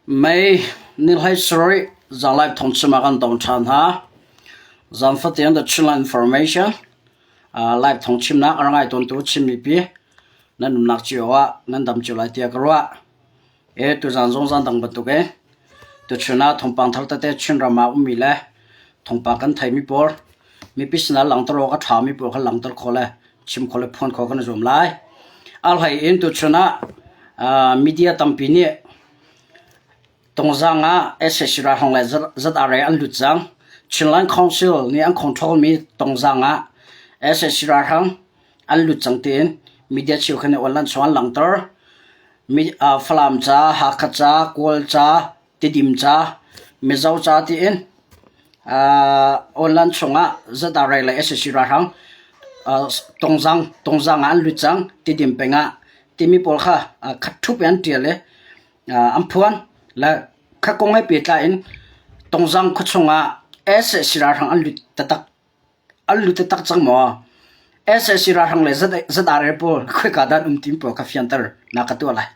May ni 17 zanlai thongchim ah kan tong ṭhan hna. Zan fatin The Chinland Information live thongchimnak a ra ngai tawntu Chin mipi nan umnak cio ah nan dam cio lai tiah ka ruah. E tuzan zong zan dang bantuk in tuchun ah thawngpang thar tete Chinram ah ummi le thawngpang kan theimi pawl mipi sinah langhter awk a ṭhami pawl kha langhter khawh le chim khawh le phuan khawh kan i zuam lai. A hlei in tuchun ah media tampi nih Tungzang ah sac ralhrang le ZRA an lut cang. Chinland Council nih an control mi Tungzang ah sac ralhrang an lut cang tiin media cheukhat nih online chung an langhter. Falam ca, Hakha ca, Kawl ca, Tidim ca, Mizo ca tiin online chungah ZRA le sac ralhrang Tungzang Tungzang ah an lut cang Tidim peng ah timi pawl kha khat ṭhup in an ṭial i an phuan. Le kha kong he pehtlai in Tungzang khuachung ah sac ralhrang an lut taktak An lut taktak cang maw? Sac ralhrang le ZRA pawl khoika dah an um timi pawl kha fianter nak ka tuah lai.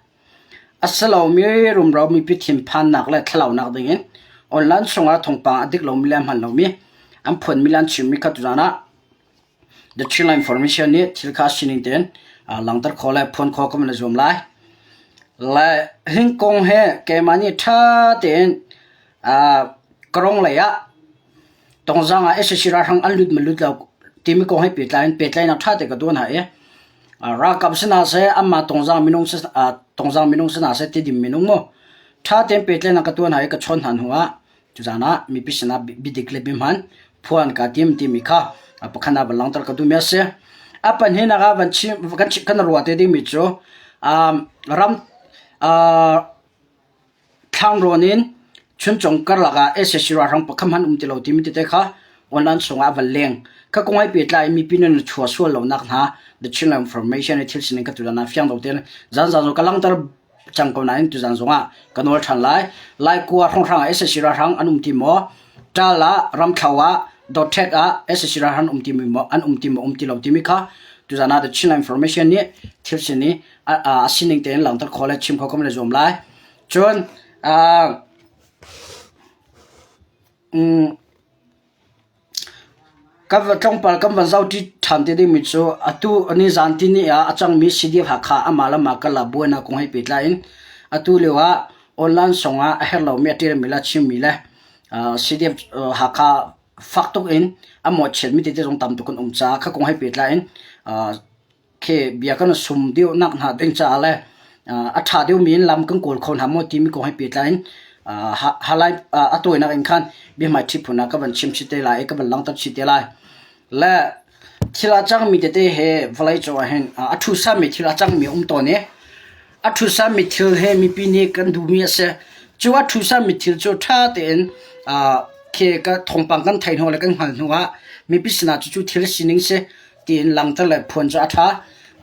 A si lomi rumro mipi thinphannak le thlalaunak dingin online chungah thawngpang a dik lomi le a hman lomi an phuanmi le an chimmi kha tuzaan ah The Chinland Information nih thil kha sining tein langhter khawh le phuan khawh kan van i zuam lai. Le hi kong he keimah nih ṭha tein Karong lei ah Tongzang ah sac ralhrang an lut maw lut lo timi kong he pehtlai in pehtlaihnak ṭha tein ka tuah hna i ralkap si hna seh, anmah Tongzang minung si Tongzang minung si hna seh, Tidim minung mu ṭha tein pehtlaihnak ka tuah hna i ka chawn hna hnu ah tuzaan ah mipi sinah biadik le biahman phuan kaa tim timi kha pakhat ah van langhter ka duhmi a si. A pahnihnak ah van chim kan kan ruah te dingmi cu ram Thlangrawn in Chuncung karlak ah sac ralhrang pakhat hmanh um ti lo timi tete kha online chungah a van leng. Kha kong he pehtlai in mipi nan chua sual lonak hna The Chinland Information i thil sining kha tutan ah fiang lo tein zanzan zong ka langhter cang ko nain tuzan zongah ka nawl ṭhan lai. Laikua hrawnghrang ah sac ralhrang an um ti maw? Ṭal ah, Ramthlo ah, Dawtṭhek ah sac ralhrang an um ti maw, an um ti maw, um ti lo timi kha tuzan ah The Chinland Information nih thil sining a sining tein langhter khawh le chim khawh kan i zuam lai. Cun kan va tlawmpal kan van zohṭi ṭhan te dingmi cu atu nizan tihni ah a cangmi CDF Hakha amah le amah karlak buainak kong he pehtlai in atu lio ah online zongah a herh lomi a ṭialmi le a chimmi le CDF Hakha fak tuk in a mawhchiatmi tete zong tam tuk an um caah kha kong he pehtlai in Khi bia kan sum deuhnak hna ding caah le a ṭha deuhmi in lam kan kawl kho hna maw timi kong he pehtlai in halai a tawinak in khan biahmaiṭhi phun ah ka van chim chih te lai i ka van langhter chih te lai. Le thil a cangmi tete he vawleicung ah hin a ṭhusami thil a cangmi a um tawn i a ṭhusami thil he mipi nih kan duhmi a si. Cu a ṭhusami thil cu ṭha tein khi ka thawngpang kan theih hnu le kan hngalh hnu ah mipi sinah cucu thil sining si tiin langhter le phuan cu a ṭha.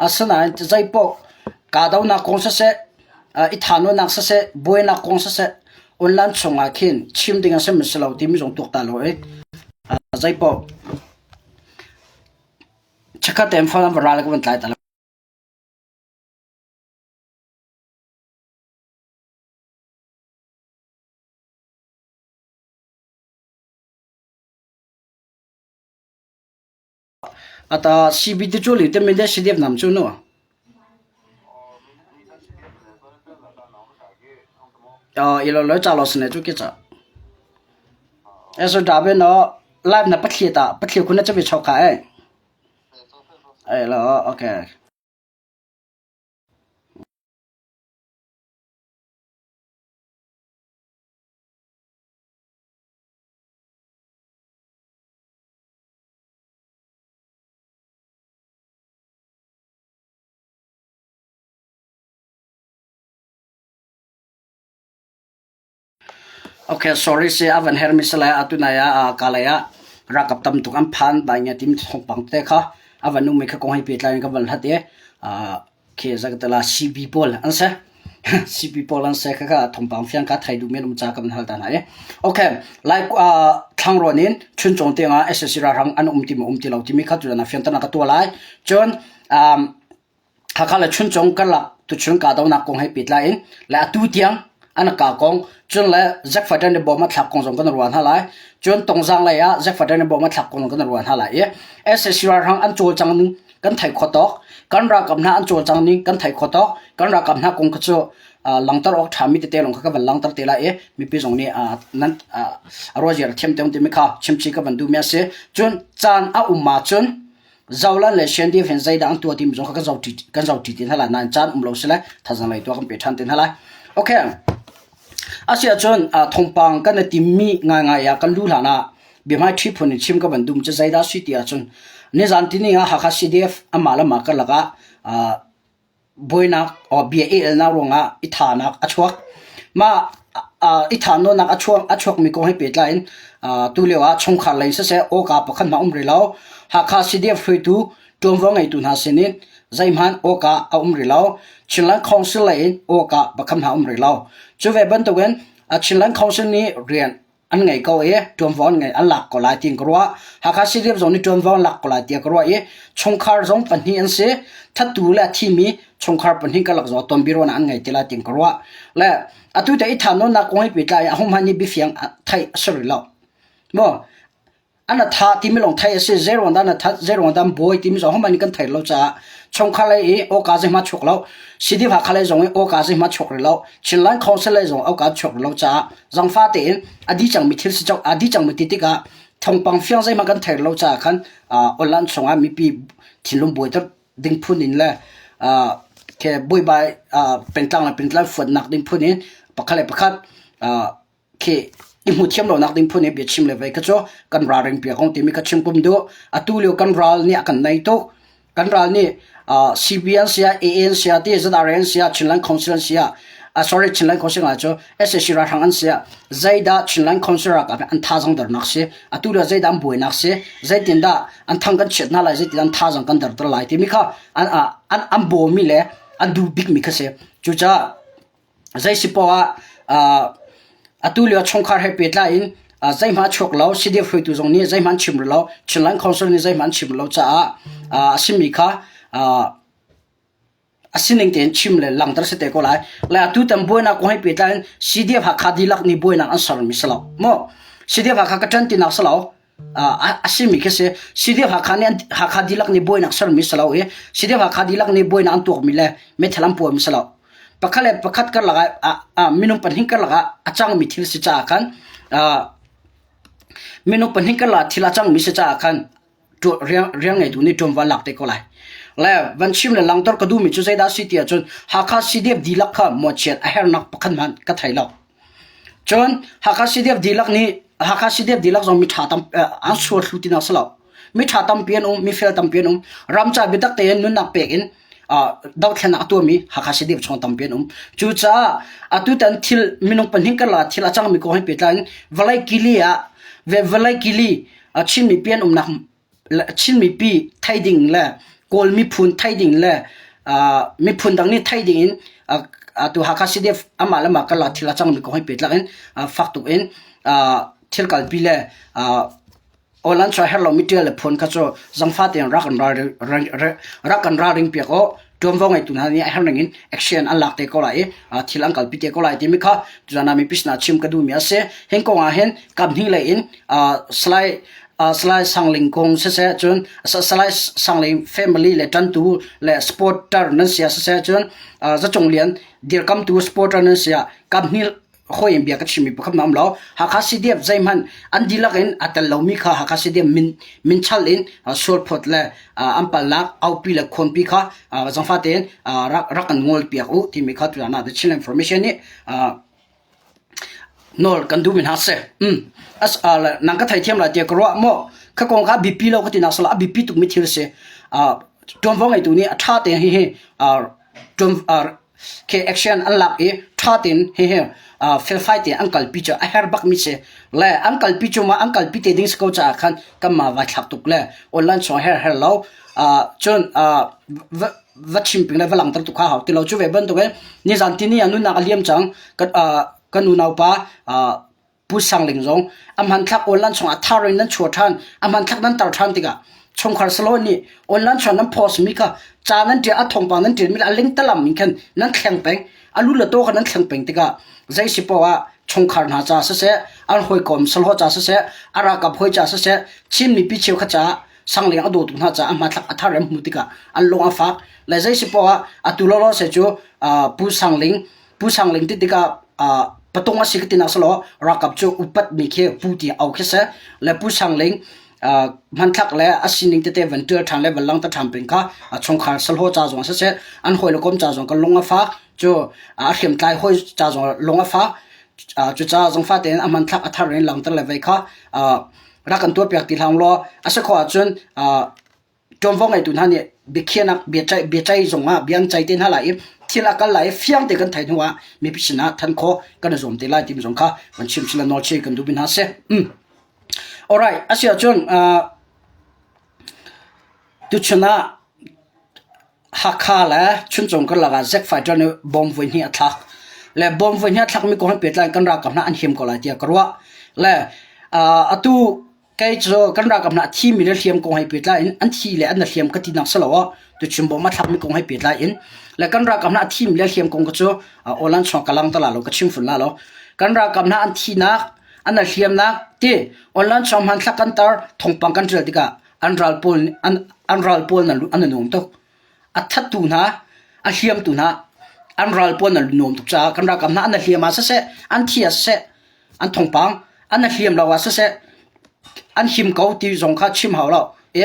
Asinain zeipaoh kahdohnak kong siseh, i thahnawnnak siseh, buainak kong siseh, online chungah khin chim ding a si maw si lo timi zong tuaktan lo i zeipaoh chikkhat tein phone an va ral ka van tlai ta lo. Ata CB te chu li te min de CDF nam chu no. Ilo lo cha lo sne chu ke cha. Eso da be no live na pathli ta pathli khun na chabi chok ka e. Ai lo okay. Okay, sorry si a van hermi si lai atu nai ah kalay ah ralkap tam tuk an phan bai nge tim thawngpang te kha a van ummi kha kong hei pehtlai in ka van hlat i khi zakatala CB pawl an si. CB pawl an si kha thawngpang fiang ka thei duhmi an um ca ka van hal ta hna i. Okay, lai thlangrawn in Chuncung tiang ah SSC ralhrang an um ti maw um ti lo timi kha tutan ah fianternak ka tuah lai. Cun um, Hakha le Chuncung karlak tuchun kahdohnak kong he pehtlai in le atu tiang An ka kong cun le Zack Fighter nih bom a thlak kong zong kan ruah hna lai. Cun Tongzang lei ah Zack Fighter nih bom a thlak kong zong kan ruah hna lai i SAC ralhrang an cawlcang ning kan theih khawh tawk. Kan ralkap hna an cawlcang ning kan theih khawh tawk. Kan ralkap hna kong kha cu langter awk ṭhami tete lawng kha ka van langter te lai i mipi zong nih nan ruahziar thiam te timi kha chimchih ka van duhmi a si. Cun caan a um ahcun Zolan le CNDF hin zeidah an tuah timi zong kha kan zohṭi kan zohṭi ti hna lai nain caan um lo sile thazang lei tuah kan pe ṭhan te hna lai. Okay. Asiahcun thawngpang kan i timmi ngaingai ah kan luh hlan ah biahmai ṭhi phun in chim ka van dum cu zeidah si ti ahcun nizan tini ah Hakha CDF amah le mah karlak ah buainak or bia i elnak ruangah i thahnak a chuak. Mah i thahnawnnak a chuak a chuakmi kong he pehtlai in tulio ah chungkhar lei siseh awka pakhat hmanh um rih lo. Hakha CDF hruaitu ṭuanvo ngeitu hna sin in zeihmanh awka a um rih lo. Chinland Council lei in awka pakhat hmanh um rih lo. Cu ve bantukin Chinland Council nih rian an ngei ko i ṭuanvo an ngei an lak ko lai tiin ka ruah. Hakha CDF zong nih ṭuanvo an lak ko lai tiah ka ruah i chungkhar zong pahnih an si. Thattu le a thimi chungkhar pahnih karlak zong tonbiaruahnak an ngei te lai tiin ka ruah. Le atu te i thahnawnnak kong he pehtlai in ahohmanh nih biafiang theih a si rih lo. Maw An a thah timi lawng theih a si. Zeiruang dah na that, zeiruang dah an buai timi zong hohmanh nih kan thei lo caah chungkhar lei i awka zeihmanh chuak lo. CDF Hakha lei zong i awka zeihmanh chuak rih lo. Chinland Council lei zong awka chuak rih lo caah zangfa tein a dih cangmi thil si a dih cangmi ti tikah thawngpang fiang zeihmanh kan thei lo caah khan online chungah mipi thinlung buaiter ding phun in le ke buaibai pengtlang le pengtlang fuatnak ding phun in pakhat le pakhat khi i hmu thiam lonak ding phun i biachim le vei kha cu kan ralring piak ong timi kha chim kum duh. Atu lio kan ral nih a kan nei tuk. Kan ral nih CBN sia, AN sia, ti ZRN sia, Chinland Council an sia, sorry Chinland Council nga cu SAC ralhrang an sia. Zeidah Chinland Council rak an thazang dernak si? Atu lio zeidah an buainak si? Zeitindah an thang kan chiat hna lai? Zeitindah an thazang kan derter lai timi kha an an an bawmi le an duh bikmi kha si. Cucaah Zei si poah ah atu lio chungkhar he pehtlai in zeihmanh a chuak lo. CDF hruaitu zong nih zeihmanh an chim rih lo. Chinland Council nih zeihmanh an chim rih lo caah a simi kha a sining tein chim le langhter si te ko lai. Le atu tan buainak kong he pehtlai in CDF Hakha dihlak nih buainak an sermi si lo. Maw? CDF Hakha ka ṭan tinak si lo. A simi khi si. CDF Hakha nih Hakha dihlak nih buainak sermi si lo i CDF Hakha dihlak nih buainak an tuakmi le meithal an puahmi si lo. Pakhat le pakhat karlak ah minung pahnih karlak ah a cangmi thil si caah khan minung pahnih karlak ah thil a cangmi si caah khan rian ngeitu nih ṭuanvo an lak te ko lai. Le van chim le langhter ka duhmi cu zeidah a si ti ahcun Hakha CDF dihlak kha mawhchiat a herhnak pakhat hmanh ka thei lo. Cun Hakha CDF dihlak nih Hakha CDF dihlak zong miṭha tam an sual thlu tinak si lo. Miṭha tampi an um, mifel tampi an um. Ram ca biatak tein nunnak pek in dothlennak a tuahmi Hakha CDF chung tampi an um. Cucaah atutan thil minung pahnih karlak thil a cangmi kong he pehtlai in vawlei kili ah vawlei kili Chin mipi an umnak Chin mipi thei ding le Kawl miphun thei ding le miphun dang nih thei ding in atu Hakha CDF amah le mah karlak thil a cangmi kong he pehtlai in fak tuk in thil kalpi le Aw chuah herh lomi ṭial le phun kha cu zangfah tein rak kan ralring piak aw. Ṭuanvo ngeitu hna nih a herh ning in action an lak te ko lai i thil an kalpi te ko lai timi kha tuzan ah mipi sinah chim ka duhmi a si. Hin kong ah hin kaphnih lei in Salai Salai Sangling kong siseh cun Salai Sangling family le ṭantu le supporter nan si ah siseh cun Zacung Lian dirkamtu supporter nan si ah kaphnih hawi in bia ka chimmi pakhat ma um lo. Hakha CDF zeihmanh an dihlak in a tel lomi kha Hakha CDF min min chal in sualphawt le an palnak aupi le khawnpi kha zangfa tein rak rak kan ngol piak u timi kha tutan ah The Chin Information nih nawl kan duhmi hna si. As nang ka theithiam lai tiah ka ruah maw kha kong kha biapi lo ka ti nak sala a biapi tukmi thil si. Ṭuanvo ngeitu nih a ṭha tein hihi Khi action an lak i ṭha tein hihi felfai tein an kalpi cu a herh bakmi si. Le an kalpi cu ma an kalpi te ding si ko caah khan kanmah vai thlak tuk le online chung her her lo. Cun va chim ping le va langhter tuk kha hau ti lo. Cu ve bantukin nizan tini ah nunnak a liam cang. Kan unaupa Pu Sang Ling zong a hmanthlak online chungah thar in nan chuah ṭhan, a hmanthlak nan tar ṭhan tikah chungkhar salon nih online chung nan post mi kha ca nan ṭial, a thawngpang nan ṭial mi a lingtalam in khan nan thleng peng. A lu le taw kha nan thleng peng tikah zei si paoh ah chungkhar hna ca siseh, an hawikom sahlawh ca siseh, a ralkap hawi ca siseh, Chin mipi cheukhat caah sangleng a dawtu hna caah a hmathlak a thar an hmuh tikah an lung a fak. Le zei si paoh ah atu lawlaw se cu Pu Sang Ling Pu Sang Ling ti tikah patung a si ka tinak selaw ralkap cu upat mi khi pu ti au khi si. Le Pu Sang Ling hmanthlak le a sining tete van ṭial ṭhan le van langhter ṭhan peng kha chungkhar sahlawh ca zong siseh, an hawi le kom ca zong kan lung a fak. Cu a hriamtlai hawi ca zong lung a fak. Cucaah zongfa tein a hmanthlak a thar in langhter le vei kha rak kan tuahpiak ti hlah law a si khawh ahcun ṭuanvo ngeitu hna nih biakhiahnak biaceih biaceih zongah bia an ceih te hna lai i thil a kal lai i fiang te kan theih hnu ah mipi sinah than khawh kan i zuam te lai timi zong kha van chim sila nawl chi kan duh mi hna si. Mm. Alright, a si ahcun uh, tuchun ah Hakha le Chuncung karlak ah Zack Fighter nih bomb voi hnih a thlak. Le bomb voi hnih a thlakmi kong he pehtlai in kan ralkap hna an him ko lai tiah ka ruah. Le uh, atu kei cu kan ralkap hna a thimi le hliam kong he pehtlai in an thi le an hliam ka tinak si lo ah tuchun bomb a thlakmi kong he pehtlai in le kan ralkap hna a thimi le hliam kong ka cu awlan chuak ka lang ta la lo ka chim fun la lo. Kan ralkap hna an thinak an hliamnak ti online chuang hmanthlak kan tar thawngpang kan ṭial tikah an ral pawl an, an ral pawl nan an nuam tuk a thattu hna a hliamtu hna an ral pawl nan nuam tuk caah kan ralkap hna an hliam ah siseh an thi ah siseh an thawngpang an hliam lo ah siseh an him ko ti zong kha chim hau lo e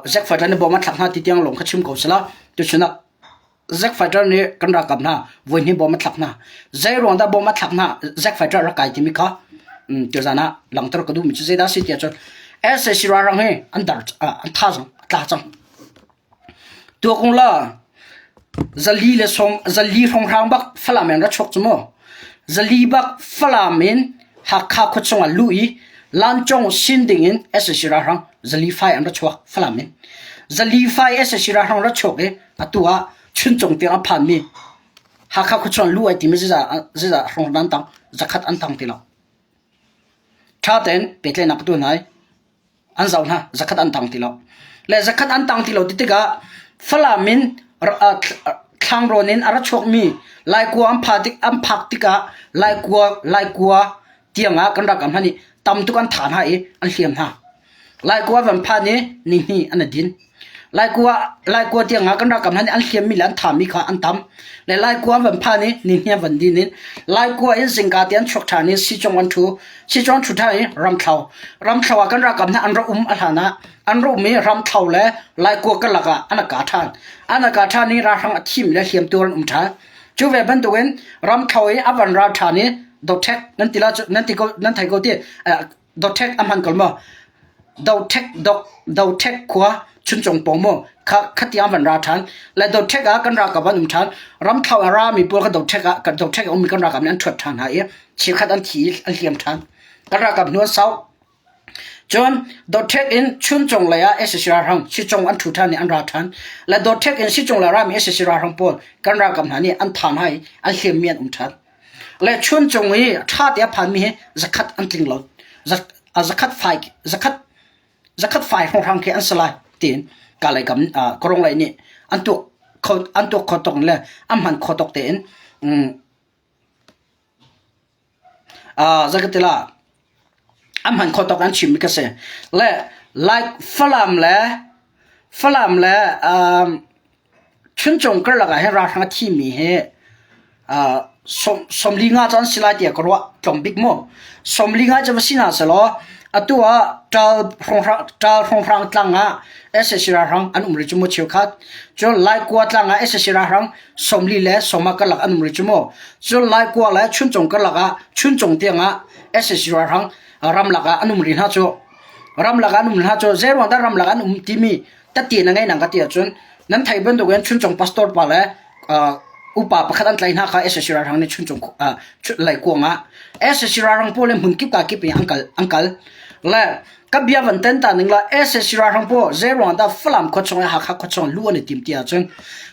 Zack Fighter nih bom a thlak hna ti tiang lawng kha chim ko sila tuchun ah Zack Fighter nih kan ralkap hna voihnih bom a thlak hna. Zei ruang dah bom a thlak hna Zack Fighter rak kai timi kha tuzan ah langhter ka duhmi cu zeidah a si tiah cun sac ralhrang hi an dar an tha cang a tla cang. Tuakung la zali le sawm zali hrawnghrang bak Falam in ra chuak cu mu. Zali bak Falam in Hakha khua chungah luh i Lancong sin ding in sac ralhrang zali fai an ra chuak Falam in. Zali fai sac ralhrang ra chuak i atu ah Chuncung tiang a phanmi Hakha khuachuan lu ai timi zeizah zeizah hrawng an tang zakhat an tang ti lo. Ṭha tein pehtlaihnak ka tuah hna i an zoh hna zakhat an tang ti lo. Le zakhat an tang ti lo ti tikah Falam in thlangrawn in a ra chuakmi Laikua an pha tik an phak tikah Laikua Laikua tiangah kan rak hman i tam tuk an tha hna i an hliam hna. Laikua van phan i nihnih an i din. Laikua Laikua tiangah kan ralkap hna nih an hliammi le an thami kha an tam. Le Laikua van phan i nihnih an van din in Laikua in zingka te an chuak ṭhan i Sicong an ṭhu. Sicong an ṭhu ṭhan i Ramthlo. Ramthlo ah kan ralkap hna an ra um a hlan ah an ra um i Ramthlo le Laikua karlak ah an ka ṭhan. An ka ṭhan i ralhrang a thimi le hliamtu an um ṭhan. Cu ve bantukin Ramthlo i a van ral ṭhan i Dothek nan ti la nan ti ko nan thei ko ti Dothek a hman ko maw? Dothek dok Dothek khua Chuncung pawng maw kha khatiang van ra ṭhan. Le Dothek ah kan ralkap an um ṭhan. Ramthlo a rami pawl kha Dothek ah kan Dothek a ummi kan ralkap nih an ṭhuat ṭhan hna i chikkhat an thi i an hliam ṭhan. Kan ralkap hnu an sau. Cun Dothek in Chuncung lei ah sac ralhrang Sicung an ṭhu ṭhan i an ra ṭhan. Le Dothek in Sicung lei a rami sac ralhrang pawl kan ralkap hna nih an tha hna i an hliammi an um ṭhan. Le chuncung i ṭha te a phanmi hi zakhat an tling lo. Zakhat fai zakhat zakhat fai hrawnghrang khi an si lai tiin kalay kam Kawrong lei nih an tuak kho an tuak kho tuk le an hman kho tuk tein zakatila an hman kho tuk an chimmi ka si. Le like Falam le Falam le Chuncung karlak ah hin ralhrang a thimi hi sawmli nga cu an si lai tiah ka ruah. Tlawm bik mu. Sawmli nga cu va si hna sehlaw atu ah ṭal hrawnghrang tlang ah sac ralhrang an um rih cu mu cheukhat. Cun Laikua tlang ah sac ralhrang sawmli le sawma karlak an um rih cu mu. Cun Laikua le Chuncung karlak ah Chuncung tiang ah sac ralhrang ramlak ah an um rih hna cu. Ramlak ah an um hna cu zeiruang dah ramlak an um timi tati na ngei nang ka ti ahcun nan theih bantukin Chuncung pastor pa le upa pakhat an tlaih hna kha sac ralhrang nih Chuncung leikuang ah sac ralhrang pawl hi hmun kip ka kip in an kal an kal le ka bia van ten ta ning la sac ralhrang pawl zeiruang dah Falam khua chung le Hakha khua chung lu an i tim ti ahcun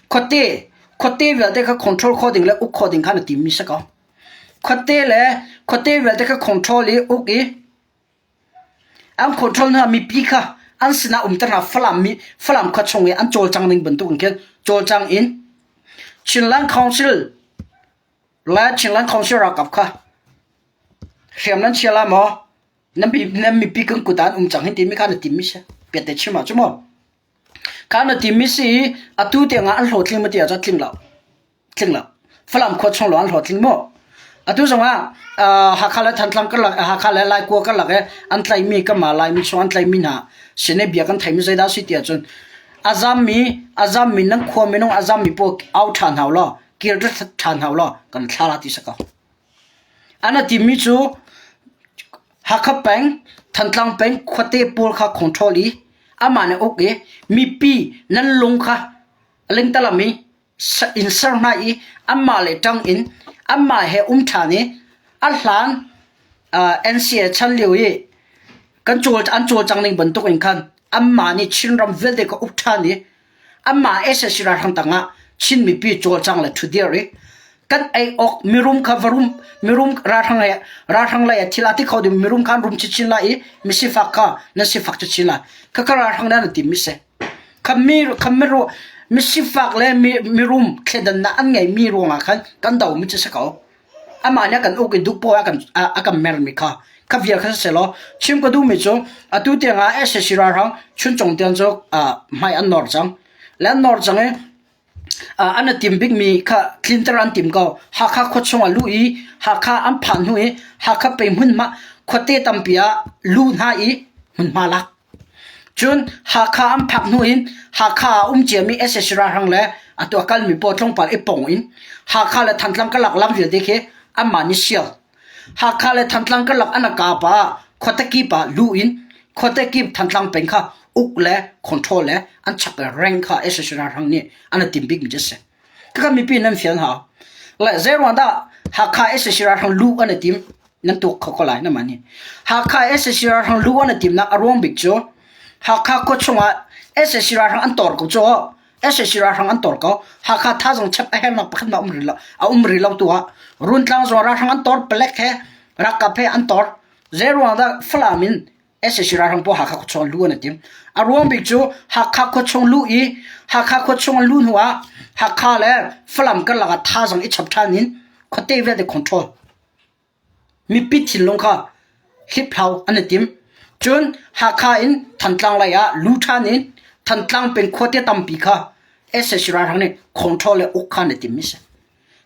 khuate khuate vialte kha control kho ding le uk kho ding kha na tim mi si ko khuate le khuate vialte kha control i uk i An control hna mipi kha an sinah umter hna Falam mi Falam khua chung i an cawlcang ning bantuk in khin cawlcang in Chinland Council. Le Chinland Council ralkap kha hriam nan chia la maw? Nan nan mipi kan kut ah an um cang hi timi kha na timmi si. Piatte chim ah cu maw? Kha na timmi si i atu tiang ah an hlawhtling ma ti ahcun tling lo. Tling lo. Falam khua chung lawng an hlawhtling maw? Atu zongah Hakha le Thantlang karlak Hakha le Laikua karlak i an tlaihmi kanmah Laimi chung an tlaihmi hna sin i bia kan theimi zeidah a si ti ahcun a zammi a zammi nan khua minung a zammi pawl au ṭhan hau law kir ṭhan hau law kan thla la ti si ko. An a timi cu Hakha peng, Thantlang peng khuate pawl kha control i amah nih uk i mipi nan lung kha lingtalam i in ser hna i anmah le ṭang in anmah he um ṭhan i a hlan NCA chan lio i kan cawl an cawlcang ning bantuk in khan anmah nih Chinram vialte kha uk ṭhan i anmah sac ralhrang tangah Chin mipi cawlcang le ṭhudir i kan ei awk mirum kha va rum mirum ralhrang he ralhrang lei ah thil a ti kho ding mirum kha an rum chinchin lai i misifak kha nan sifak chinchin lai khakha ralhrang nih an tim mi si. Misifak le mirum thleidannak an ngeimi ruangah khan kan domi cu a si ko. Amah nih a kan uk i duh poah a kan mermi kha kha vial kha sisehlaw chim ka duhmi cu atu tiangah sac ralhrang Chuncung tiang cu hmai an nawr cang. Le an nawr cang i an i tim bikmi kha tlinter an tim ko. Hakha khua chungah luh i Hakha an phan hnu i Hakha pei hmunhma khuate tampi ah luh hna i hmunhma lak. Cun Hakha an phak hnu in Hakha ah um ciami sac ralhrang le atu a kalmi pawl tlawmpal i pong in Hakha le Thantlang karlak lam vialte khi anmah nih sial. Hakha le Thantlang karlak an kap ah khuate kip ah lu in khuate kip Thantlang peng kha uk le control le an chak le reng kha sac ralhrang nih an i tim bikmi cu a si. Khakha mipi nan fial hna. Le zeiruang dah Hakha sac ralhrang lu an i tim? Nan tuak kho ko lai na mah nih. Hakha sac ralhrang lu an i timnak a ruang bik cu Hakha khua chungah sac ralhrang an tor ko cu sac ralhrang an tor ko. Hakha thazang chap a hernak pakhat ma um rih lo a um rih lo tu ah Runtlang zong ralhrang an tor palek he ralkap he an tor. Zeiruang dah Falam in sac ralhrang pawl Hakha khua chung lu an i tim. A ruang bik cu Hakha khua chung luh i Hakha khua chung an luh hnu ah Hakha le Falam karlak ah thazang i chap ṭhan in khuate vialte control. Mipi thinlung kha hliphlau an i tim. Cun Hakha in Thantlang lei ah lu ṭhan in Thantlang peng khuate tampi kha sac ralhrang nih control le uk kha an i timmi si.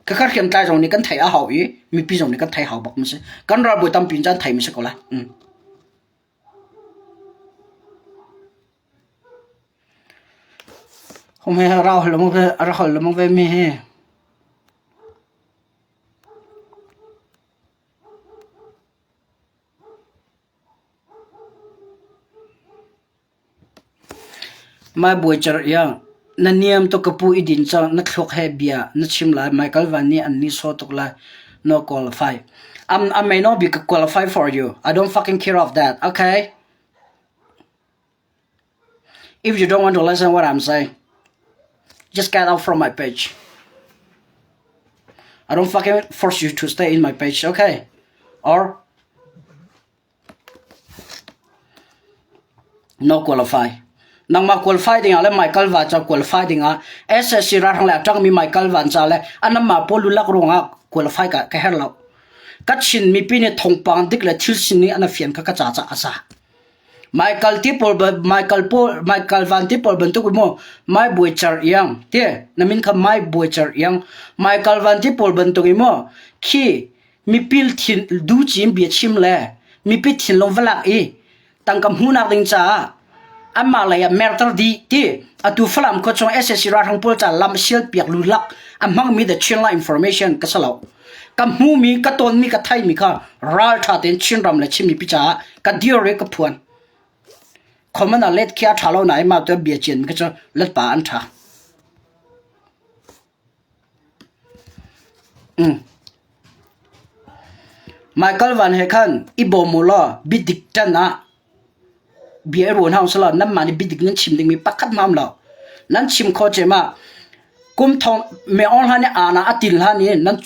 Khakha hriamtlai zong nih kan theih a hau i mipi zong nih kan theih hau bakmi si. Kan ralbawi tampi in cun an theimi si ko lai. Mm. Hung he rau hal lengmang ve, a ra hal lengmang ve mi hi. Mai Bawicer iang, na niam tuk ka pu i din cang, na thluak he bia na chim lai. Michael Van nih an nihsawh tuk lai. No qualify. I'm, I may not be qualified for you. I don't fucking care of that, okay? If you don't want to listen what I'm saying, just get out from my page. I don't fucking force you to stay in my page, okay? Or no qualify. Nangmah qualify dingah le Michael Van ca qualify dingah SSC ralhrang le a ṭangmi Michael Van ca le anamah pawl lulak ruangah qualify ka, ka herh lo. Ka Chin mipi nih thawngpang dik le thil sining an fian kha ka ca ca a sa. Michael ti pawl Michael pawl Michael Van ti pawl bantuk mu Mai Buai Cer iang ti na min kha Mai Buai Cer iang Michael Van ti pawl bantuk i mu khi mipil thin du cim bia chim le mipi thinlung va lak i tangka hmuhnak ding caah anmah lei ah merter dih ti atu Falam khua chung SAC ralhrang pawl ca lam sial piak lulak a hmangmi the Chinla information ka salo ka hmumi ka tonmi ka thaimi kha ralṭha tein Chinram le Chin mipi caah ka dir i ka phuan comment ah let khi a ṭha lo nain mah tu bia cian mi kha cu let pa an ṭha Mm. Michael Van he khan i bawm u law biadik ṭan ah bia i ruan hau selaw nanmah nih biadik nan chim dingmi pakhat hmanh a um lo. Nan chim khawh cem ah kum thong meong hlan i aana a til hlan i nan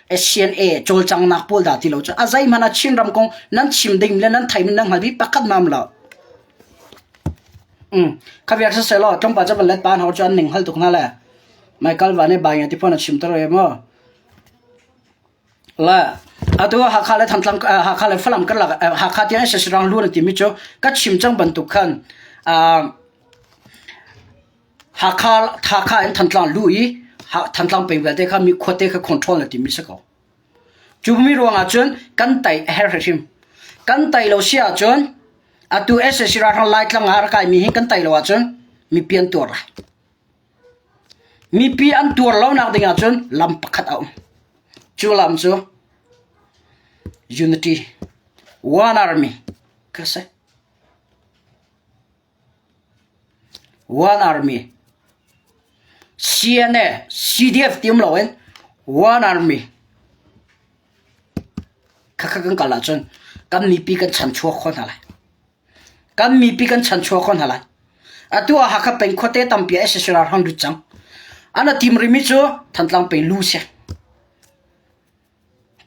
CNA cawlcanghnak pawl dah ti lo cu a zeihmanh ah Chinram kong nan chim ding le nan theimi nan hngalmi pakhat hmanh a um lo. Mm. Kha viak siselaw tlawmpal ca van let pa hna cu an ning hal tuk hna le Michael Van i bai ti phone a chim ter e maw. La atu Hakha le Thantlang Hakha le Falam karlak Hakha tiang sac rang lu na timi cu ka chim cang bantuk khan Hakha Hakha in Thantlang lu i Thantlang peng vialte kha mi khuate kha control na timi si ko. Cu mi ruangah cun kan tai a herh hrim. Kan tai lo si ahcun atu sac ralhrang Laitlang ah a rak kaimi hi kan tai lo ahcun mipi an tuar lai. Mipi an tuar lonak ding ahcun lam pakhat a um. Cu lam cu unity, one army ka si. One army. CNA, CDF ti um loin one army. Khakha kan kal ahcun kan mipi kan chanchuak kho hna lai. Kan mipi kan chanchuak kho hna lai. Atu ah Hakha peng khuate tampi ah sac ralhrang lut cang. An a tim rimi cu Thantlang peng lu si.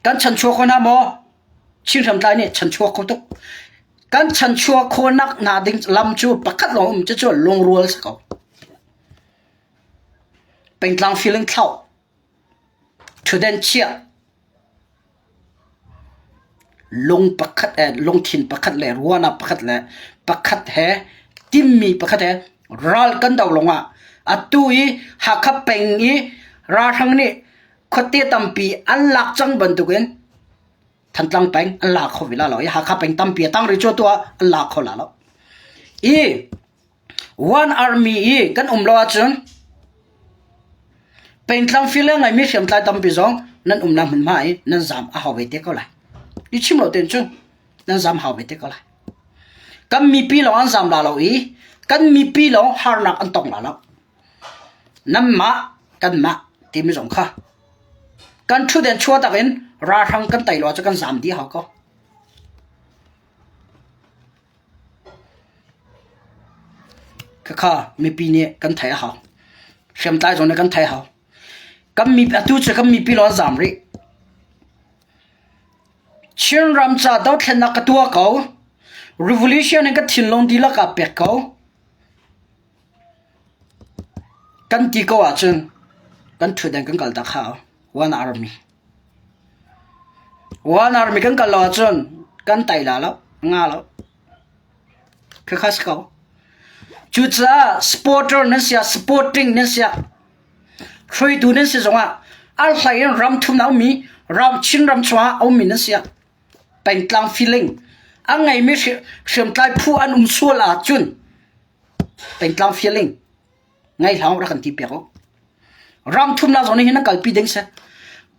Kan chanchuak kho hna maw? Chin hriamtlai nih chanchuak kho tuk. Kan chanchuak khawhnak hna ding lam cu pakhat lawng um cucu lungrual si ko. Pengtlang feeling thlauh. Ṭhutden chiah. Lung pakhat eh lungthin pakhat le ruahnak pakhat le pakhat he timmi pakhat he ral kan do lawngah atu i Hakha peng i ralhrang nih khuate tampi an lak cang bantukin Thantlang peng an la kho ve la lo i Hakha peng tampi a tang rih cu atu ah an la kho la lo. I One Army i kan um lo ahcun pengtlang file ngeimi hriamtlai tampi zong nan umnak hmunhma i nan zaam a hau ve te ko lai. I chim lo tein cun nan zaam hau ve te ko lai. Kan mipi lawng an zaam la lo i kan mipi lawng harnak an tong la lo. Nanmah kanmah timi zong kha kan ṭhutden chuah tak in ralhrang kan tei lo ahcun kan zaam dih hau ko. Khakha mipi nih kan theih a hau. Hriamtlai zong nih kan theih a hau. Kan mi atu cu kan mipi lawng an zaam rih. Chinram ca dothlennak ka tuah ko. Revolution in ka thinlung dihlak aa pek ko. Kan ti ko ahcun kan ṭhutdan kan kal tak hau. One army. One army kan kal lo ahcun kan tai la lo, nga lo. Khakha si ko. Cucaah supporter nan si ah, supporting nan si ah, hruaitu nan si zongah a hlei in ram thum a ummi, ram Chinram chungah a ummi nan si ah, pengtlang feeling a ngeimi hriamtlai phu an um sual ahcun pengtlang feeling Ngai hlah rak kan ti piak u. Ram thumnak zong nih hin an kalpi ding si.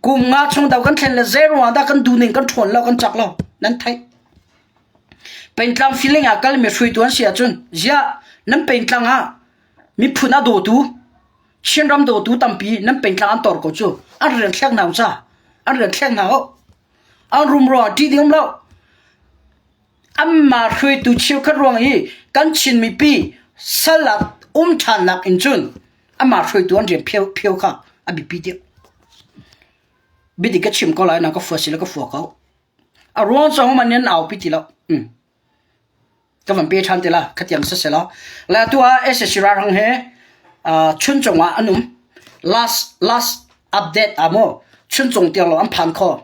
Kum nga chung do kan thlen le zei ruangah dah kan duhning kan ṭhawn lo kan cak lo nan theih. Pengtlang feeling ah kalmi hruaitu an si ahcun ziah nan pengtlang ah miphun a dawtu Chinram dawtu tampi nan pengtlang an tor ko cu an rian thlek hna u ca an rian thlek hna u an rumro ah ṭih ding um lo Anmah hruaitu cheukhat ruang i kan Chin mipi sal ah um ṭhannak in cun amah hruaitu an rian phio kha a biapi deuh. Biadik ka chim ko lai na ka fua si le ka fua ko. A ruang cu hohmanh nih an aupi ti lo. Mm. Ka van pe ṭhan te la khatiang si selaw. Le atu ah SSC ralhrang he uh, chuncung ah an um. Last last update ah mu chuncung tiang lo an phan kho.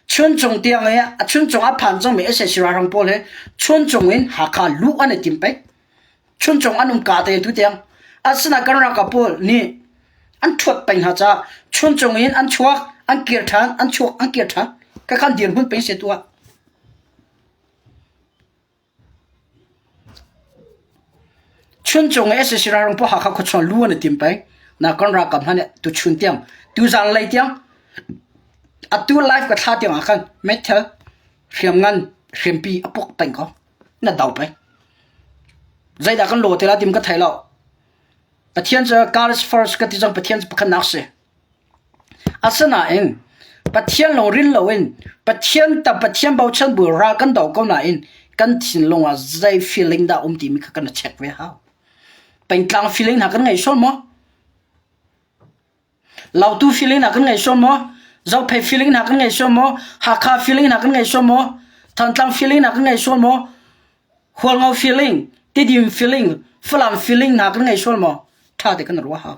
Chuncung tiang i a chuncung a phan cangmi sac ralhrang pawl hi chuncung in Hakha luh an i tim peng. Chuncung an um ka te tu tiang. Asinain kan ralkap pawl nih an ṭhuat peng hna caah chuncung in an chuak, an kir ṭhan, an chuak, an kir ṭhan. Khakhan dirhmun peng si tu ah. Chuncung i sac ralhrang pawl Hakha khuachung lu an i tim peng. Na kan ralkap hna nih tuchun tiang, tuzaan lei tiang, atu live ka thla tiang ah khan meithal hriamngan hriampi a puk peng ko. Na do peng. Zeidah kan law te la tim ka thei lo. Pathian cu God is first ka ti zong Pathian cu pakhatnak si. Asinain Pathian lawng rin loin Pathian ta Pathian bochan bu ral kan do ko nain kan thinlung ah zei feeling dah um timi kha kan i check ve hau. Pengtlang feeling hna kan ngei sual maw? Lautu feeling hna kan ngei sual maw? Zophei feeling hna kan ngei sual maw? Hakha feeling hna kan ngei sual maw? Thantlang feeling hna kan ngei sual maw? Hualngo feeling, Tidim feeling, Falam feeling hna kan ngei sual maw? Ṭha te kan ruah hau.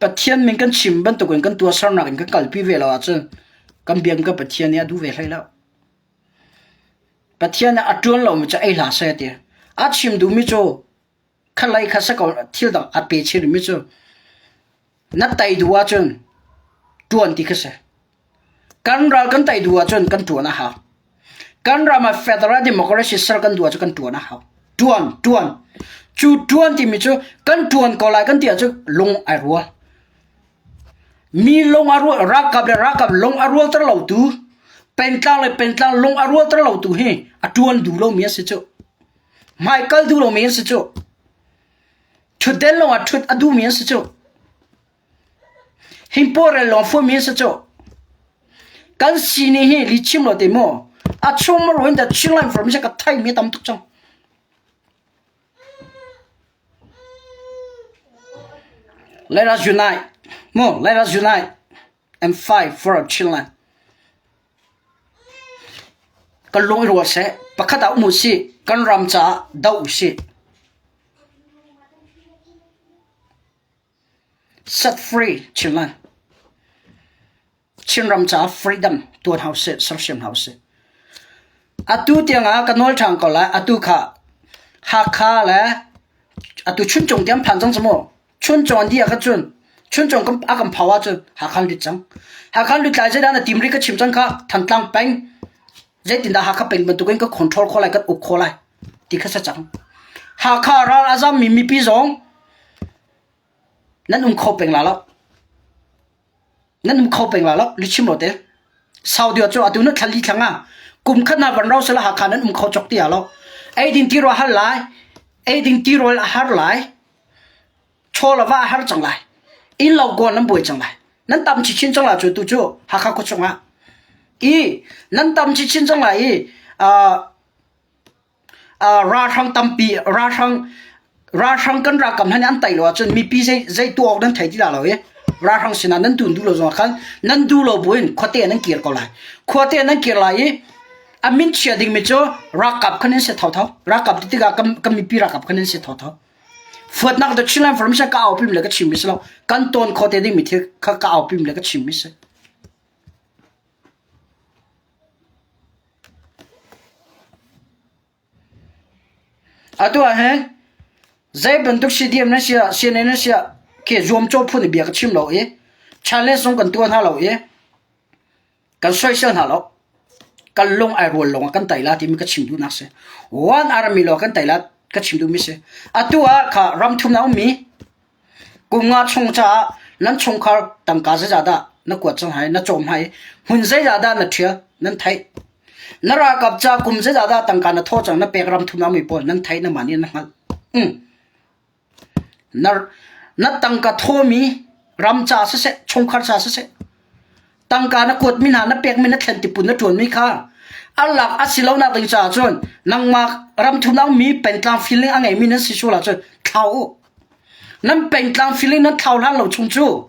Pathian min kan chim bantukin kan tuahsernak in kan kalpi ve lo ahcun kan biak kan Pathian nih a duh ve hlei lo. Pathian nih a ṭuan lomi cu ei hlah seh a ti. A chim duhmi cu khalei kha si ko thil dang a pe chin mi cu na tei duh ahcun ṭuan ti kha si. Kan ral kan tei duh ahcun kan ṭuan a hau. Kan ram ah federal democracy ser kan duh ahcun kan ṭuan a hau. Ṭuan, ṭuan. Cu ṭuan timi cu kan ṭuan ko lai kan ti ahcun lung ai rual. Mi lung a rual, ralkap le ralkap lung a rualter lotu, pengtlang le pengtlang lung a rualter lotu hi a ṭuan duh lomi an si cu. Hmaikal duh lomi an si cu. Ṭhutden lawng ah ṭhut a duhmi an si cu. Hingpawrel lawng fuami an si cu. Kan sini hi lihchim lo te mu. A chung maru in the Chinland information ka theimi tam tuk cang. Let us unite. Mu, let us unite and fight for our Chinland. Kan lung i rual seh. Pakhat ah um u sih. Kan ram caah doh u sih. Set free Chinland. Chinram caah freedom tuan hau sih, sersiam hau sih. Atu tiangah ka nawl ṭhan ko lai. Atu kha Hakha le atu Chuncung tiang phan cang cu mu. Chuncung an dih ah cun Chuncung a kan phau ahcun Hakha an lut cang. Hakha an lut lai zeidah na tim rih ka chim cang kha Thantlang peng zeitindah Hakha peng bantukin ka control khawh lai kan uk khawh lai ti kha si cang. Hakha ral a zammi mipi zong nan um kho peng la lo. Nan um kho peng la lo lichim lo te. Saudi cu atu na thla li thlang ah kum khat na van ro sala Hakha nan um kho chok ti lo. Eiding ti ro har lai. Eiding ti rawl a har lai. Chaw le va a har cang lai. Inn lo kawl nan buai cang lai. Nan tam chinchin cang lai cu tu cu Hakha khua chungah. I nan tam chinchin cang lai i uh, uh, ralhrang tampi ralhrang ralhrang kan ralkap hna nih an tai lo ahcun mipi zei zei tuah awk nan thei ti la lo i ralhrang sinah nan dun duh lo zongah khan nan duh lo buin khuate nan kir ko lai. Khuate nan kir lai i a min chia dingmi cu ralkap khan in si thotho. Ralkap ti tikah kan, kan mipi ralkap khan in si thotho. Fuatnak the Chinland Information ka au pim le ka chim mi si lo. Kan ton kho te ding mi thil kha ka au pim le ka chim mi si. Atu ah hin zei bantuk CDM nan si ah CNA nan si ah khi zuamcawh phun i bia ka chim lo i challenge zong kan tuah hna lo i Kan soisel hna lo. Kan lung ai rual lawng ah kan tai la timi ka chim duhnak si. One army law kan tai la ka chim duhmi si. Atu ah kha ram thum na ummi kum nga chung caah nan chungkhar tangka zeizah dah na kuat cang hai na cawm hai hmun zeizah dah na ṭhial nan theih na ralkap ca kum zeizah dah tangka na thaw cang na pek ram thum na ummi pawl nan theih na mah nih na hngalh. Mm. Na tangka thawmi ram ca siseh, chungkhar ca siseh, tangka na kuatmi hna na pekmi na thlen tipun na ṭuanmi kha a lak a si lonak ding caah cun nangmah ramthum na ummi pengtlang feeling a ngeimi nan si sual ahcun thlau u. Nan pengtlang feeling nan thlau hlan lo chung cu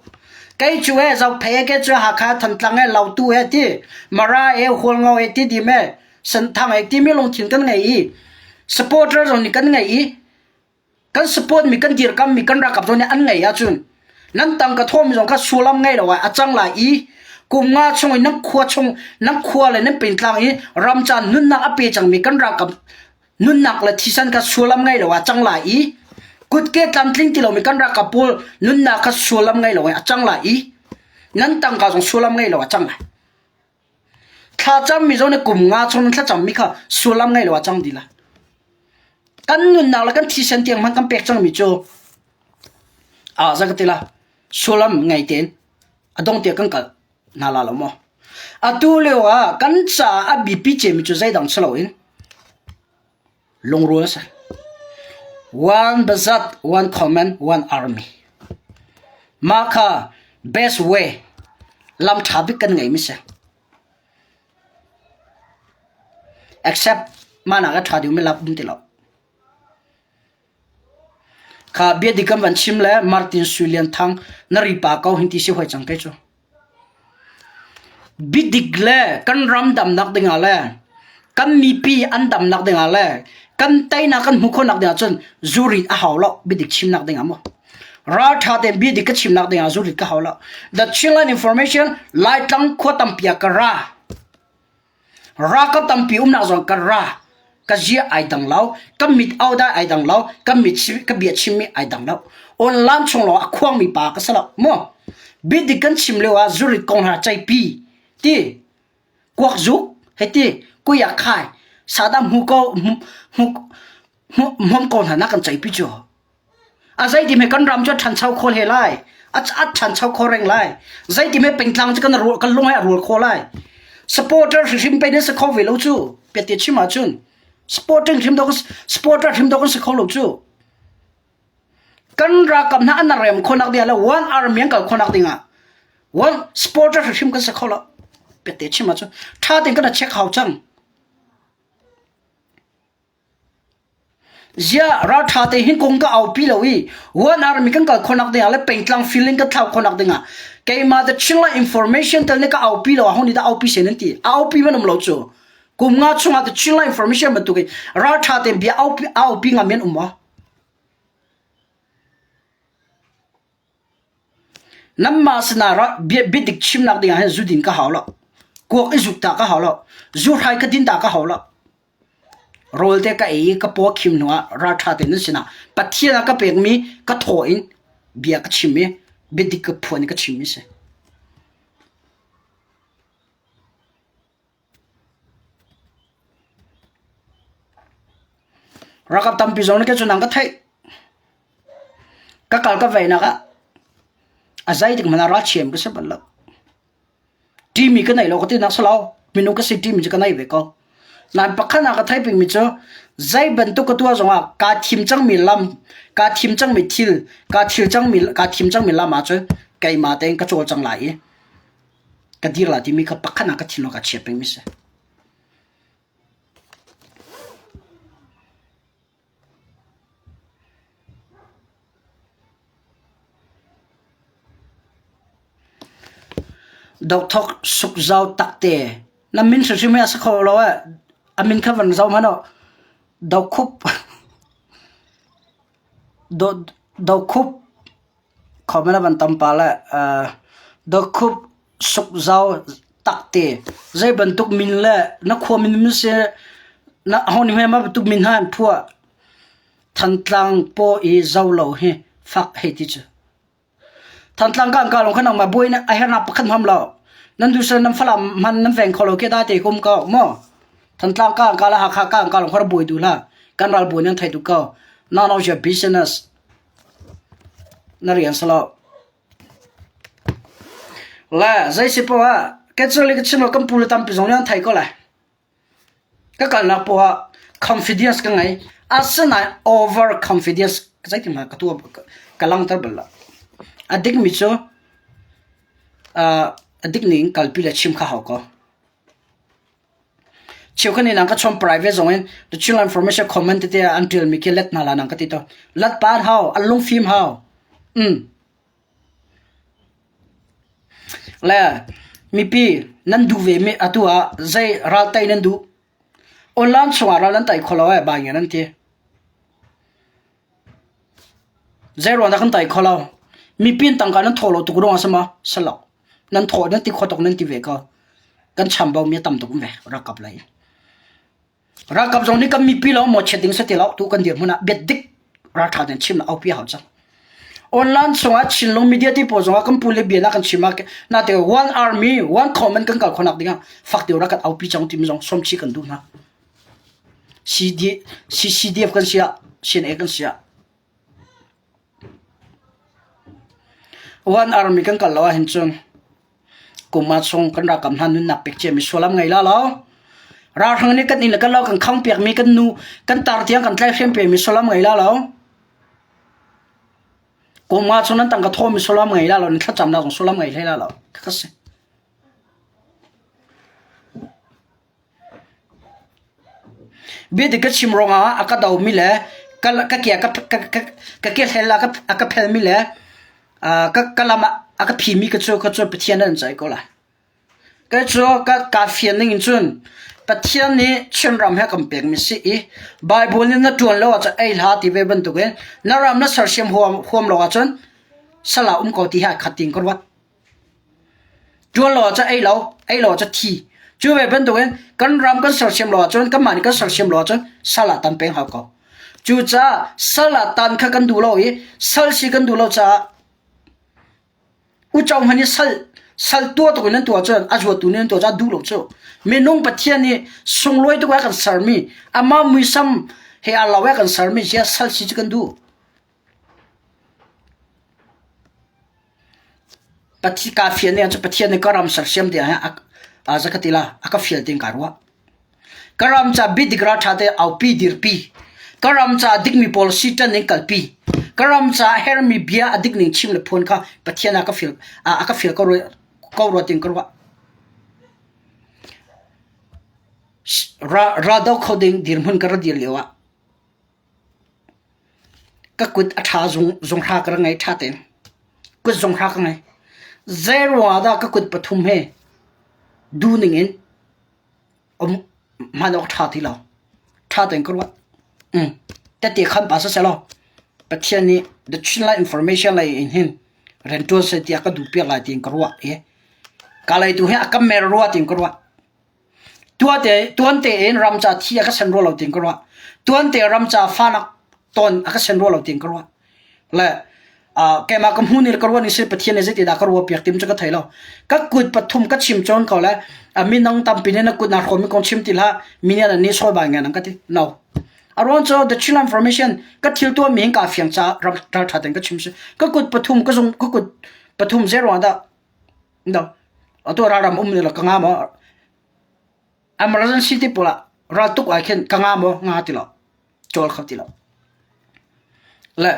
kei cu he Zophei he kei cu Hakha Thantlang he Lautu he ti Mara he Hualngo he ti dim he Senthang he timi lungthin kan ngei i supporter zong nih kan ngei i Kan support mi kan dirkam mi kan ralkap zong nih an ngei ahcun nan tangka thawmi zong kha sullam ngei lo ah a cang lai i kum nga chung i nan khua chung nan khua le nan pintlang i ram caan nunnak a pe cangmi kan ralkap nunnak le thisen kha sullam ngei lo ah a cang lai i kutke tlamtling ti lomi kan ralkap pawl nunnak kha sullam ngei lo ah a cang lai i nan tangka zong sullam ngei lo ah a cang lai. Thlacammi zong nih kum nga chung thlacammi kha sullam ngei lo ah cang dih lai. Kan nunnak le kan thisen tiang hmanh kan pek cangmi cu ah za ka ti la sullam ngei tein a dong tiah kan kal hna la lo maw? Atu lio ah kan caah a biapi cemmi cu zeidang si loin Lungrual a si. One bazat, one command, one army. Mah kha best way lam ṭha bik kan ngeimi si. Except mah nak a ṭha deuhmi lam um ti lo. Kha bia dik kan van chim le Martin Sui Lian Thang na ripa ko hin ti si hoi cang kei cu. Biadik le kan ram damnak dingah le kan mipi an damnak dingah le kan teinak kan hmuh khawhnak dingah cun zurit a hau lo biadik chimnak dingah maw. Ralṭha tein bia dik ka chimnak ding ah zurit ka hau lo. The Chinland Information Laitlang khua tampi ah ka ra. Ralkap tampi umnak zong ka ra. Ka zia ai dang lo, ka mit au dai ai dang lo, ka mit ka bia chimmi ai dang lo. Online chung lawng a khuangmi pa ka si lo. Mu. Bia dik kan chim lio ah zurit kong hna ceipi ti kuak zuk hei ti kuya khai sadam hmu ko hmu hmu ko hna na kan ceipi cu. A zeiti hme kan ram cu a ṭhancho kho hle lai. A a ṭhancho kho reng lai. Zeiti hme pengtlang cu kan rual kan lung he a rual kho lai. Supporter hrimhrim pe nan si kho ve lo cu. Piate chim ahcun supporter hrim dawk supporter hrim dawk kan si kho lo cu. Kan ralkap hna an rem khonak ding ah le one army an kal khonak ding ah one supporter hrimhrim kan si kho lo. Piate chim ahcun ṭha tein kan check hau cang. Ziah ralṭha te hin kong ka aupi lo i one army kan kal khawhnak dingah le pengtlang feeling kan thlau khawhnak dingah keimah the Chinland information tel nih ka aupi lo aho nih dah aupi sen an ti. A aupi man um lo cu. Kum nga chungah the Chinland information bantuk in ralṭha tein bia aupi aupi ngam in um maw? Nanmah sinah biadik chimnak dingah hin zu din ka hau lo. Kuak i zuk ta ka hau lo. Zuhrai ka din ta ka hau lo. Rawl te ka ei i ka paw a khim hnuah ralṭha tein nan sinah Pathian a ka pekmi ka thaw in bia ka chim i biadik ka phuan i ka chimmi a si. Ralkap tampi zong nih kei cu nang ka theih. Ka kal ka veinak ah a zeitik hmanh ah ralchiam ka si bal lo. Ṭihmi ka nei lo ka tinak si lo. Minung ka si ṭihmi cu ka nei ve ko. Nain pakhat ah ka theih pengmi cu zei bantuk ka tuah zongah kaa thim cangmi lam, kaa thim cangmi thil, kaa thil cangmi, kaa thim cangmi lam ahcun keimah tein ka cawlcang lai i ka dir lai timi kha pakhat ah ka thinlung kaa chia pengmi si. Dothok sukzau takte na min hrimhrim hi a si kho lo eh. A min kha van zoh hmanh u. Dokhup Dokhup Comment a van tam pah le Dokhup sukzau takte zei bantuk min le na khua min min si na ho nih hme ma bantuk min hna an phuah. Thantlang paw i zo lo hi fak hei ti cu. Thantlang ka an ka lawng kha nangmah buai na a hernak pakhat hmam lo. Nan du sal nan Falam hman nan veng kho lo ke da te kum ko mo. Thantlang ka an ka la Hakha ka an ka lawng kha buai du la. Kan ral buai nan thei tu ko. None of your business. Na rian salo. Le zei si poah ah ke cu le ka chim lo kan pu le tampi zong nih an thei ko lai. Ka kalnak poah ah confidence ka ngei. Asinain over confidence zeitin hmanh ka tuah ka langhter bal lo. A dikmi cu a dik ning kalpi le chim kha hau ko. Cheukhat nih nang ka chawm private zong in the Chinland Information comment tete ah an ṭialmi khi let hna la nang ka ti tawn. Lat pa an hau, an lungfim hau. Mm. Le mipi nan duh ve mi atu ah zei ral tei nan duh? Online chungah ral nan tei kho lo eh bai nge nan ti. Zei ruang dah kan tei kho lo? Mipi in tangka nan thawh lo tuk ruang a si maw? Si lo. Nan thawh nan ti kho tuk nan ti ve ko. Kan chambau mi a tam tuk ve ralkap lei. Ralkap zong nih kan mipi lawng mawchiat ding si ti lo tu kan dirhmun ah biadik ralṭha tein chim aupi hau cang. Online chungah Chinlung media ti pawl zongah kan pu le bia na kan chim ah na te one army one common kan kal khonak dingah fak deuh rak kan aupi cang timi zong sawmchi kan duh hna. CD, CCDF kan siah CNA kan siah One army kan kal lo ahhin cun kum ah chung kan ralkap hna nunnak pek ciami sullam ngei la lo. Ralhrang nih kan inn le kan lo kan khang piakmi kan nu kan tar tiang kan tlaihhrem pemi sullam ngei la lo. Kum ah chung nan tangka thawmi sullam ngei la lo, nan thlacamnak zong sullam ngei hlei la lo. Khakha si. Biadik ka chim ruangah a ka domi le ka ke ka kehlel a ka phelmi le ka lam ah a ka phimi ka cu ka cu Pathian an ceih ko lai. Kei cu kaa fian ning in cun Pathian nih Chinram he kan pekmi si i Baibal nih na ṭuan lo ahcun ei hlah ti ve bantukin na ram na sersiam huam lo ahcun. Sal ah um ko ti hi ai khat tiin ka ruat. Ṭuan lo ahcun ei lo, ei lo ahcun thi. Cu ve bantukin kan ram kan sersiam lo ahcun kanmah nih kan sersiam lo ahcun sal ah tan peng hau ko. Cucaah sal ah tan kha kan duh lo i sal si kan duh lo caah uco hmanh i sal sal tuah tuk in an tuah cun a zuatu nih an tuah caah duh lo cu. Minung Pathian nih sunglawi tuk ah kan sermi amah muisam he aa lo ah kan sermi sia sal si cu kan duh. Kaa fian ning ahcun Pathian nih ka ram sersiam ding ah a za ka ti la, a ka fial tiin kaa ruah. Ka ram ca biadik ralṭha te aupi dirpi. Ka ram ca a dikmi policy ṭan in kalpi. Ka ram ca a hermi bia a dik ning chim le phuan kha Pathian a ka fial a ka fial ko rua ko rua tiin ka ruah. Raldo kho ding dirhmun ka ra dir lio ah Ka kut a ṭha zunghra ka rak ngei ṭha tein. Kut zunghra ka ngei. Zei ruangah dah ka kut pathum hi duh ning in um hman awk ṭha ti lo. Ṭha tein ka ruat. Um, tete khan pa siseh law Pathian nih the Chinland Information lei in hin rianṭuan seh tiah ka duh piak lai tiin ka ruah i ka lei tu hi a ka mer rua tiin ka ruah. Tuan tein ram ca thi a ka sen rua lo tiin ka ruah. Tuan te ram ca fanak ton a ka sen rua lo tiin ka ruah. Le keimah ka hmu ni ka ruah ni si Pathian nih zeitindah ka ruah piak tim cu ka thei lo. Ka kut pathum ka chim cawn ko le minung tampi nih na kut naa hrawm mi kong chim ti hlah mi nih an ni sawi bai ngai nang ka ti. No. A ruang cu the Chinland Formation ka thil tuah mi hin ka fiang ca ram ṭha tein ka chim si. Ka kut pathum ka zung ka kut pathum zei ruang dah No. Atu ralram um ni lo ka nga maw? Emergency ti pawl ah raltuk ai khin ka nga maw? Nga ti lo. Cawl kho ti lo. Le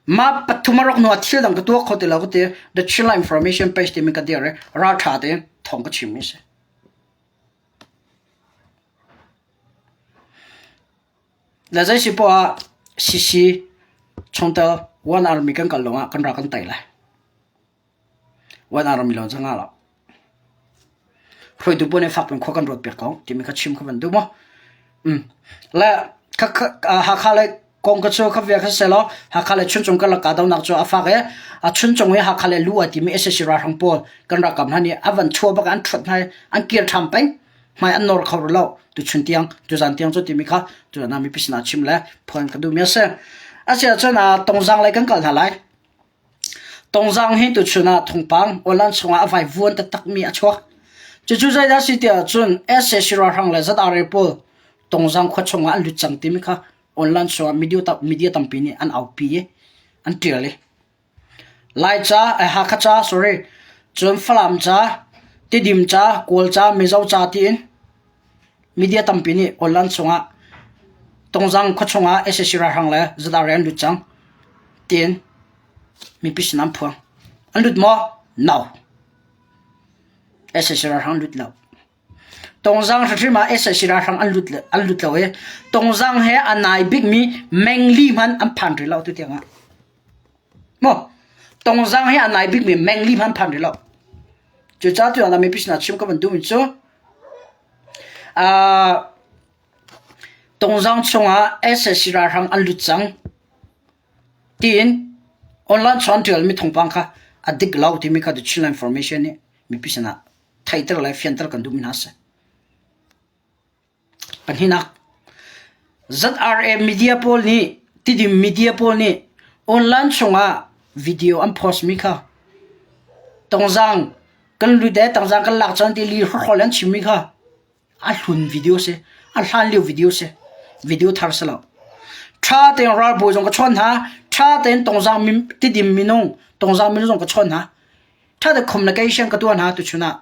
ma pathum a rok hnu ah thil dang ka tuah kho ti lo ka ti. The Chinland Information page timi ka dir i ralṭha tein thawng ka chim mi si. Le zei si poah ah CC chungtel One Army kan kal lawngah kan rak kan tei lai. One Army lawng cu nga lo. Hruaitu pawl nih fak piin khua kan ruat piak ko timi kha chim kha van duh maw? Um. Le Hakha le kong ka cu kha via kha selaw Hakha le Chuncung karlak kahdohnak cu a fak i a Chuncung i Hakha le lu ai timi sac ralhrang pawl kan ralkap hna nih a van chuah bak an ṭhuat hna i an kir ṭhan peng. Hmai an nawr kho rih lo. Tuchun tiang, tuzan tiang cu timi kha tuzan ah mipi sinah chim le phuan ka duhmi a si. Asiahcun Tongzang lei kan kal hna lai. Tongzang hi tuchun ah thawngpang awlan chungah a vaivuan taktakmi a chuak. Cucu zeidah a si tiah cun sac ralhrang le ZRA pawl Tongzang khua chungah an lut cang timi kha online chungah media tampi nih an aupi i an ṭial i Laica, eh, Hakha ca, sorry, cun Falam ca, Tidim ca, Kawl ca, Mizo ca tiin Media tampi nih online chungah Tongzang khua chungah sac ralhrang le ZRA an lut cang tiin mipi sin an phuang. An lut maw? No. sac ralhrang an lut lo. Tongzang hrimhrim ah sac ralhrang an lut an lut lo i Tongzang he a nai bikmi Mengli hmanh an phan rih lo tu tiang ah. Maw? Tongzang he a nai bikmi Mengli hmanh an phan rih lo. Cucaah tu ah mipi sinah chim ka van duhmi cu Tungzang chungah sac ralhrang an lut cang tiin online chung an ṭialmi thawngpang kha a dik lo timi kha The Chinland Information nih mipi sinah theihter le fianter kan duhmi hna a si. Pahnihnak, ZRA media pawl nih Tidim media pawl nih online chungah video an post mi kha Tongzang kan lut e tangzang kan lak cang ti li hrawhrawl an chimmi kha a hlun video si a hlan lio video si video thar si lo tha tein ralbawi zong ka chawn hna tha tein tongzang tidim minung tongzang minung zong ka chawn hna tha tein communication ka tuah hna tuchun ah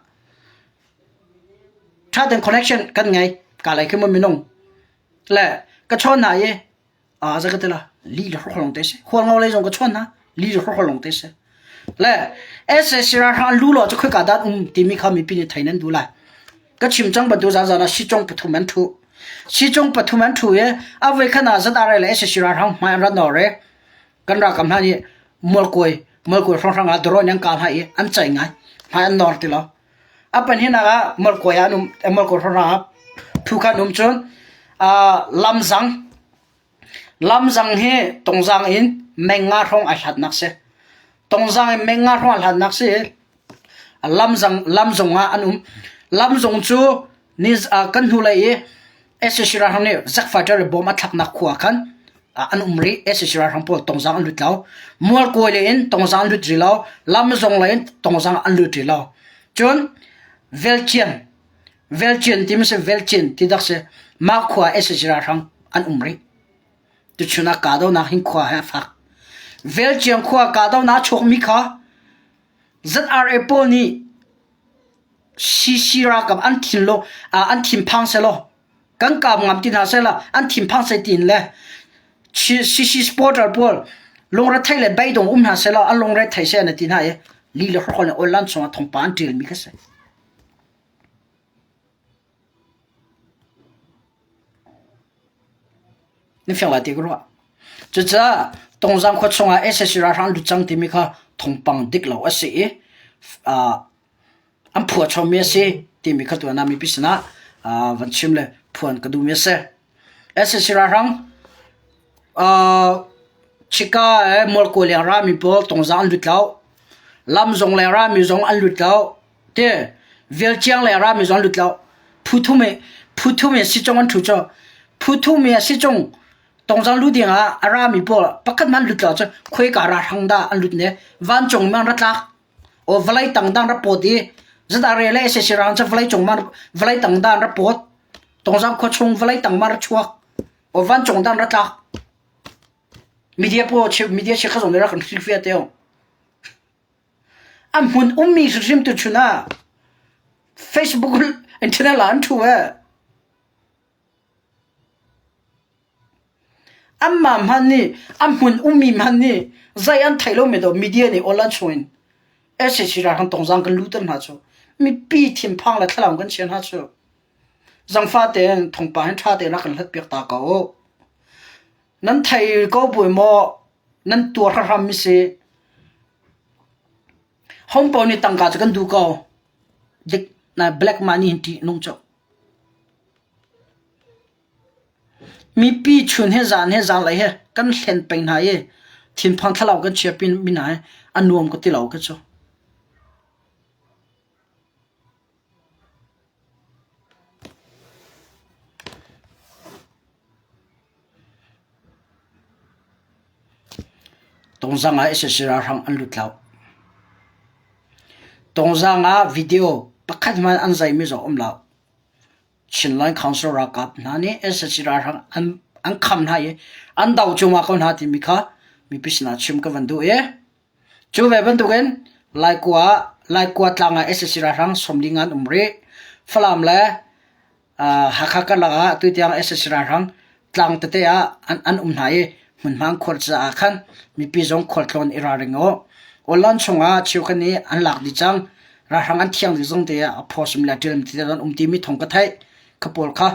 tha tein connection kan ngei ka lai khi minung le ka chawn hna i Ah za ka ti la li le hrawk lawng te si. Hualngo lei zong ka chawn hna li le hrawk lawng te si. Le SAC ralhrang lu lo cu khoika dah um timi kha mipi nih thei nan duh lai. Ka chim cang bantuk zan ah sicong pathum an thu. Sicong pathum an thu i a voi khan ah ZRA le SAC ralhrang hmai an rat nawr i kan ralkap hna nih mualkawi mualkawi hrawnghrang ah drone an kah hna i an cai ngai. Hmai an nawr ti lo. A pahnihnak ah mualkawi ah an um mualkawi hrawnghrang ah thu kha an um cun lamzang Lamzang hi Tungzang in meng nga hrawng ai hlatnak si. Tongzang in meng nga hrawng a hlannak si. Lamzang lamzung ah an um. Lamzung cu ni kan hnulei i sac ralhrang nih Zack fighter le bom a thlaknak khua khan an um rih. sac ralhrang pawl Tongzang an lut lo. Mualkawi lei in Tongzang an lut rih lo. Lamzung lei in Tongzang an lut rih lo. Cun Velcian Velcian timi si Velcian ti dak si mah khua sac ralhrang an um rih. Tuchun ah kahdohnak hin khua he a fak. Velcian khua kahdohnak a chuakmi kha ZRA pawl nih CC ralkap an thin lo an thinphang selaw kan kap ngam ti hna sehla an thinphang seh tiin le CC supporter pawl lungrethei le beidong um hna selaw an lungrethei seh na ti hna i li le hrawkhrol in online chungah thawngpang an ṭialmi kha si. Na fiang lai ti ka ruah. Cucaah Tongzang khua chungah sac ralhrang lut cang timi kha thawngpang dik lo a si i an phuah chommi a si timi kha tuan ah mipi sinah van chim le phuan ka duhmi a si. sac ralhrang Chika he Mualkaw leng rami pawl Tongzang an lut lo. Lamzong leng rami zong an lut lo. Te Velciang leng rami zong an lut lo. Phu thum i phu thum i sicung an ṭhu cu. Phu thum i sicung Tongzang lu ding ah a rami pawl pakhat hmanh lut lo cu khuaika ralhrang dah an lut ne vancung mang ra tlak o vawlei tang dang ra pawt i zat re le sac rang cu vawlei cung man vawlei tang dan ra pawt Tongzang khua chung vawlei tang ma ra chuak o vancung dan ra tlak media po media che kha zong rak kan hrilhfiah te A hmun ummi hrimhrim tuchun ah Facebook internet ah an ṭhu ee. Anmah hmanh nih a hmun ummi hmanh nih zei an theih lomi dawh media nih online chungin sac ralhrang tongzang kan luhter hna cu mipi thinphang le thlalang kan chia hna cu zangfah tein thawngpang hin ṭha tein rak kan hlatpiak ta ko u. Nan thei ko buai maw nan tuar hram mi si. Home pawl nih tangka cu kan duh ko. Dik na black money hin ṭih nung cu. Mipi chun he zan he zanlei he kan hlen peng hna i thinphang thlalau kan chia pin mi hna hi a nuam ka ti lo ka cu. Tongzang ah sac ralhrang an lut lo. Tongzang ah video pakhat hmanh an zaimi zong um lo. Chinland Council ralkap hna nih sac ralhrang an an kham hna i an do cuahmah ko hna timi kha mipi sinah chim ka van duh i cu ve bantukin Laikua Laikua tlang ah sac ralhrang 40 an um rih. Falam le Hakha karlak ah tutiang sac ralhrang tlang tete ah an um hna i hmunhma an khuar caah khan mipi zong khualtlawn i ralring u. Online chungah cheukhat nih an lak dih cang. Ralhrang an thiang dih zong tiah a pawsum le a ṭialmi tete an um timi thawng ka theih. Kha pawl kha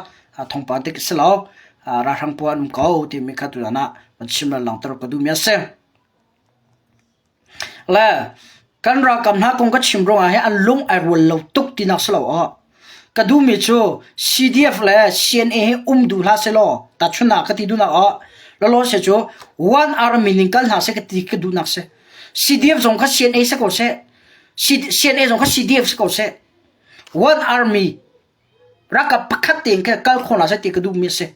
thawngpang dik a si lo. Ralhrang pawl an um ko timi kha tutan ah van chim le langhter ka duhmi a si. Le kan ralkap hna kong ka chim ruangah hin an lung ai rual lo tuk tinak si lo aw. Ka duhmi cu CDF le CNA hi um duh hlah sehlaw tahchunhnak ka ti duhnak aw lawlaw se cu one army ning kal hna seh ka ti ka duhnak si. CDF zong kha CNA si ko seh. CNA zong kha CDF si ko seh. One army ralkap pakhat tein kha kal kho hna seh ti ka duhmi a si.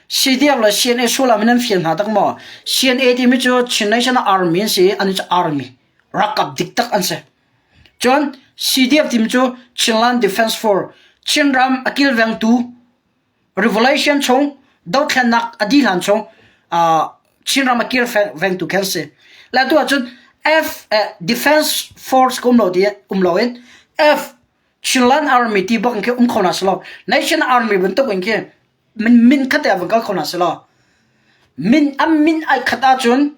CDF le CNA sullam in an fial hna tak maw? CNA timi cu Chin National Army an si i an cu army ralkap diktak an si. Cun CDF timi cu Chinland Defense Force Chinram a kilvengtu revolution chung dothlennak a dih hlan chung uh, Chinram a kilvengtu khi an si. Le tu ahcun F eh, Defense Force ka um lo ti um lo in F Chinland Army ti bak in khi um kho hna selaw Nation Army bantuk in khi min min khat te ah van kal kho hna selaw min an min ai khat ahcun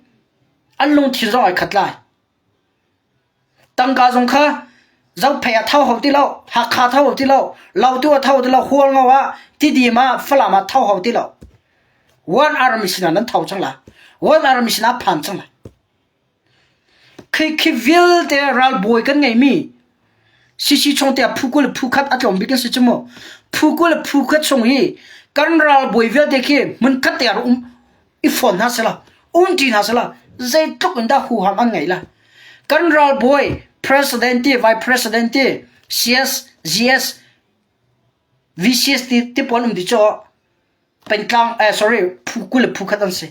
an lungthin zong ai khat lai. Tangka zong kha Zophei ah tho ho ti lo, Hakha tho ho ti lo, Lautu ah tho ho ti lo, Hualngo ah, Tidim ah, Falam ah tho ho ti lo. One Army sinah nan tho cang lai. One Army sinah phan cang lai. Khi vialte ralbawi kan ngeihmi CC chung tiah phu 20 le phu khat a tlawm bik an si cu mu. Phu 20 le phu khat chung hi kan ralbawi vialte khi hmunkhat te ah rak um i fawn hna selaw. Umṭi hna sehla zeitluk in dah huham an ngeih la. Kan ralbawi president ti, vice president ti, CS, GS, VCS ti, ti pawl um ti cu pengtlang eh sorry phu 20 le phu khat an si.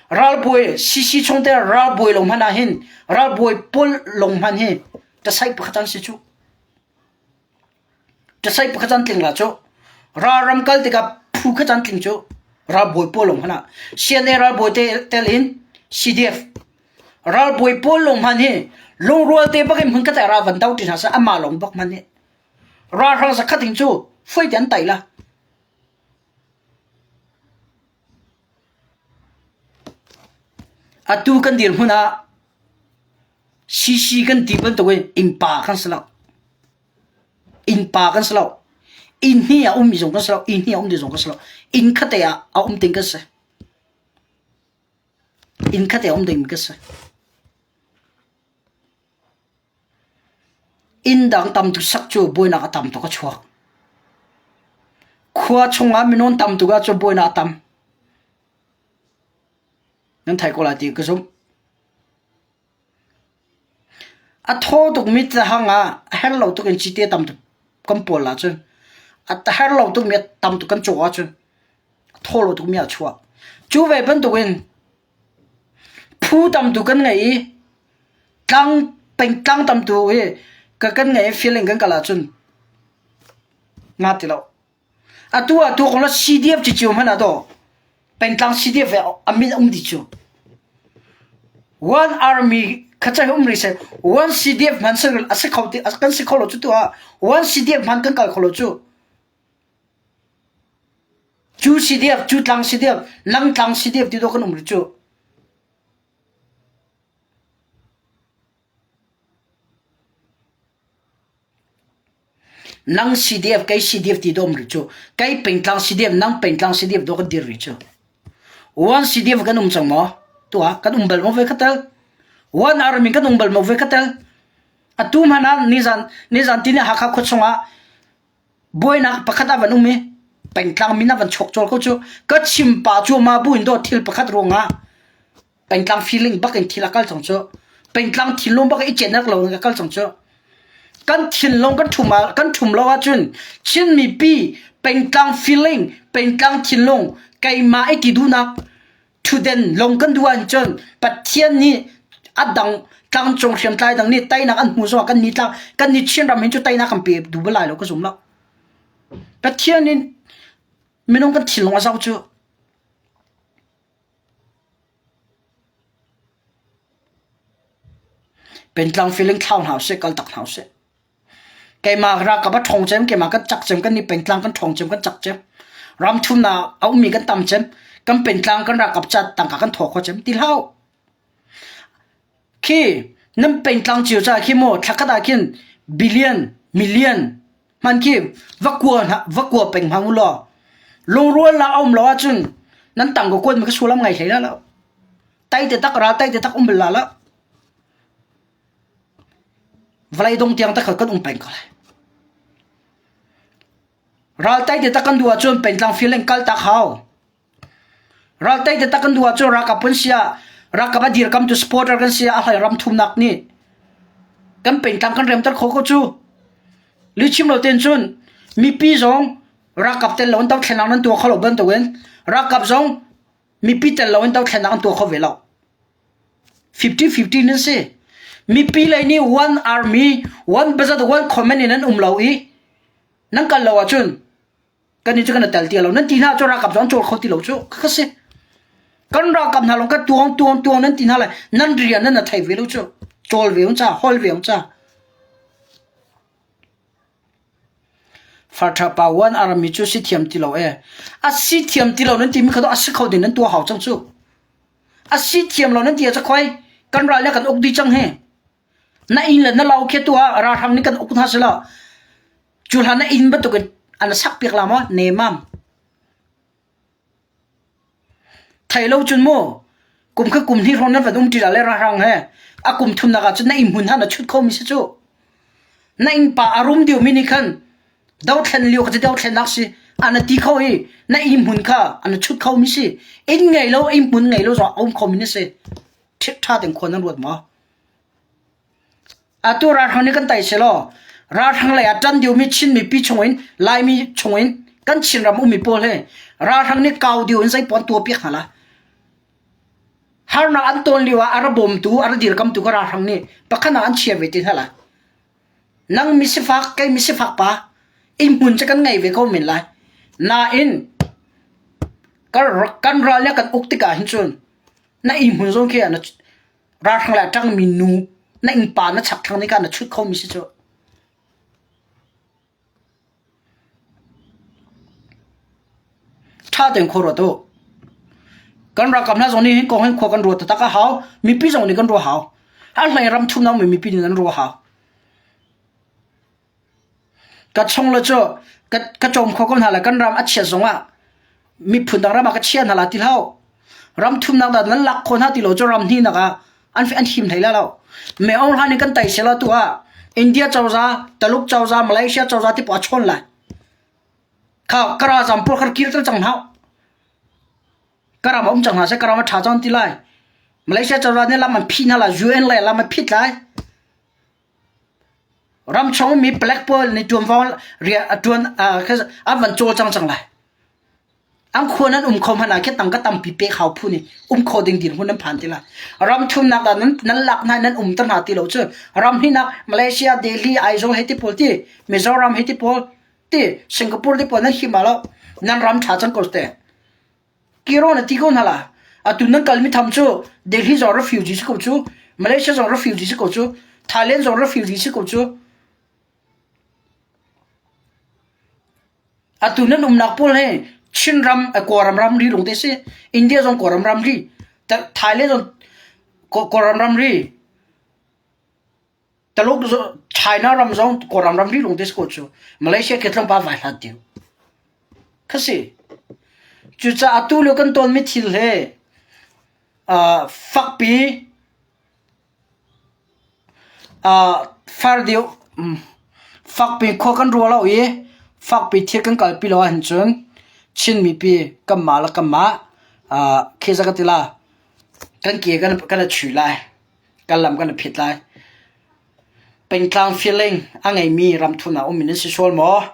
Ralbawi CC chung te ralbawi lawng hmanh ah hin ralbawi pawl lawng hmanh hi tasai pakhat an si cu. Tasai pakhat an tling la cu. Ralram kal tikah phu khat an tling cu. Ralbawi pawl lawng hmanh ah CNA ralbawi te tel in CDF ralbawi pawl lawng hmanh hi lungrual te bak in hmun khat ah ral van do ti hna seh amah lawng bak hmanh hi ralhrang zakhat ding cu foi te an tai la. Atu kan dirhmun ah CC kan ti bantukin innpa kan si lo. Innpa kan si lo. Inn hnih ah ummi zong kan si lo. Inn hnih ah um ding zong kan si lo. Inn khatte ah a um ding kan si. Inn khatte ah um ding kan si. Inn dang tam tuk sak cu buainak a tam tuk a chuak. Khua chungah minung tam tuk ahcun buainak a tam. Nan theih ko lai ti ka zumh. A thaw tukmi cahang ah a her lo tuk in cite tam tuk kan pawl ahcun a her lo tukmi a tam tuk kan cawh ahcun a thaw lo tukmi a chuak. Cu ve bantukin Phu tamtu kan ngei i tlang pengtlang tamtu hi ka kan ngei i feeling kan kal ahcun nga ti lo. Atu ah tu kong la CDF cicio hmanh ah daw pengtlang CDF he a min um dih cu. One army kha cai um rih seh one CDF hman a si kho ti kan si kho lo cu tu ah one CDF hman kan kal kho lo cu. Cu si diak, cu tlang si diak, lang tlang si diak ti dawh kan um rih cu. Nang CDF, kei CDF ti dawh um rih cu. Kei pengtlang CDF, nang pengtlang CDF dawh kan dir rih cu. One CDF kan um cang maw? Tuah, kan um bal maw ve khatal? One army kan um bal maw ve khatal? Atu hmanh ah nizan nizan tini Hakha khua chungah buainak pakhat ah van um i pengtlang min ah van chuak cawl ko cu ka chim pa cu ma bu in dawt thil pakhat ruangah pengtlang feeling bak in thil a kal cang cu pengtlang thinlung bak i cenak lo in a kal cang cu kan thinlung kan thum kan thum lo ahcun Chin mipi pengtlang feeling pengtlang thinlung keimah i ti duhnak Ṭhutden lawng kan duh ahcun Pathian nih a dang tlangcung hriamtlai dang nih teinak an hmu zongah kan ni tlang kan ni Chinram hin cu teinak kan pe duh bal lai lo ka zum lo. Pathian in minung kan thinlung a zoh cu Pentlang feeling thlau hna usih kal tak hna usih. Keimah ralkap a ṭhawng cem, keimah kan cak cem, kan nih pengtlang kan ṭhawng cem, kan cak cem. Ram thumnak a ummi kan tam cem, kan pengtlang kan ralkap ca tangka kan thaw kho cem ti hlah. Khi nan pengtlang cio ca khi maw thlakhat ah khin billion, million hman khi va kua va kua peng hmang u law lungrualnak a um lo ahcun nan tang ko kuat mi ka sualam ngai hlei la lo. Tai te tak ral tai te tak um bal la lo. Vawlei dong tiang takhat kan um peng ko lai. Raltai te tak kan duh ahcun pengtlang feeling kal tak hau. Raltai te tak kan duh ahcun ralkap kan si ah ralkap a dirkam tu supporter kan si ah a hlei ram thumnak nih kan pengtlang kan remter kho ko cu. Lihchim lo ten cun mipi zong ralkap tel lo in dothlennak nan tuah kho lo bantukin ralkap zong mipi tel lo in dothlennak an tuah kho ve lo. 50-50 nan si. Mipi lei nih one army, one budget, one comment in an um lo i nan kal lo ahcun kan nih cu kan i tel ti lo. Nan ti hna cu ralkap cu an cawl kho ti lo cu. Kha si. Kan ralkap hna lawng ka tuang tuang tuang nan ti hna lai. Nan rian nan thei ve lo cu. Cawl ve un ca, hol ve un ca. Farṭha pa uan a rami cu si thiam ti lo ee. A si thiam ti lo nan timi kha a si kho ding nan tuah hau cang cu. A si thiam lo nan ti ah khoi kan ral le kan uk dih cang hi. Na inn le na lo khi tu ah ralhrang nih kan uk hna sila. Cu hlan na inn bantukin an sak piak la maw nemam. Thei lo cun mu kum kha kum hnih hrawng nan van um ṭi la le ralhrang he a kum thumnak ah cun na inn hmun hna na chut khomi si cu. Na innpa a rum deuhmi nih khan dothlen lio kha cu dothlennak si. Ana ti kho i na inn hmun kha ana chut kho mi si. Inn ngei lo inn hmun ngei lo zong a um kho mi na si. Ṭha tein khua nan ruat maw? Atu ralhrang nih kan tai selaw ralhrang lei ah ṭan diomi Chin mipi chungin Laimi chungin kan Chinram ummi pawl hi ralhrang nih kau dio in zeipawn tuahpiak hna la. Harnak an tawn lio ah a ra bawmtu, a ra dirkamtu ka ralhrang nih pakhat ah an chia ve te hna la. Nang misifak, kei misifak pa, inn hmun cu kan ngei ve ko men lai. Nain kan ral nih a kan uk tikah hin cun na inn hmun zong khi na Ralhrang le a ṭangmi nu na innpa na chakthlang nih khan na chut khomi si cu. Ṭha tein khua ruat u. Kan ralkap hna zong nih hin kong hin khua kan ruat taktak a hau. Mipi zong nih kan ruah hau. A hlei ram thumnak mi mipi nih nan ruah hau. Ka chung le cu ka cawm kho ko hna le kan ram a chiat zongah miphun dang ram ah ka chia hna la ti hlah. Ram thumnak dah nan lak khawh hna ti lo cu ram hnihnak ah an an him hlei la lo. Me Aung Hlaing nih kan tai sela tu ah India cozah, Taluk cozah, Malaysia cozah ti paoh a chawn lai. Kha ka ralzam pawl kha kir cang hna. Ka ram a um cang hna seh ka ram a ṭha cang ti lai. Malaysia cozah nih lam an phih hna lai, UN le lam an phit lai. Ramchung ummi palek pawl nih ṭuanvo rian a ṭuan an van cawlcang cang lai. An khua nan um kho hmanh ah khin tangka tampi pek hau phu nih um kho ding dirhmun nan phan ti lai. Ram thumnak ah nan, nan lak hna nan umter hna ti lo cu ram hnihnak Malaysia, Delhi, Aizawl hei ti pawl ti Mizoram hei ti pawl ti Singapore ti pawl nan him lo nan ram ṭha cang ko te. Kiro na ti ko hna la. Atu nan kalmi tham cu Delhi zong refugee si ko cu, Malaysia zong refugee si ko cu, Thailand zong refugee si ko cu. Atu nan umnak pawl he Chinram, Kawlram ramri lung te si. India zong Kawlram ramri, Thailand zong Kawlram ramri. Taluk China ram zong Kawlram ramri lung te si ko cu. Malaysia khi tlawmpal vai hlat deuh. Kha si. Cucaah atu lio kan tawnmi thil he uh, fakpi uh, far deuh um, fakpi khua kan ruah lo i fakpi thil kan kalpi lo ahhin cun Chin mipi kanmah le kanmah uh, khi za ka ti la kan ke kan kan a chui lai. Kan lam kan i phit lai. Pengtlang feeling a ngeimi ramthun ah ummi nan si sual maw?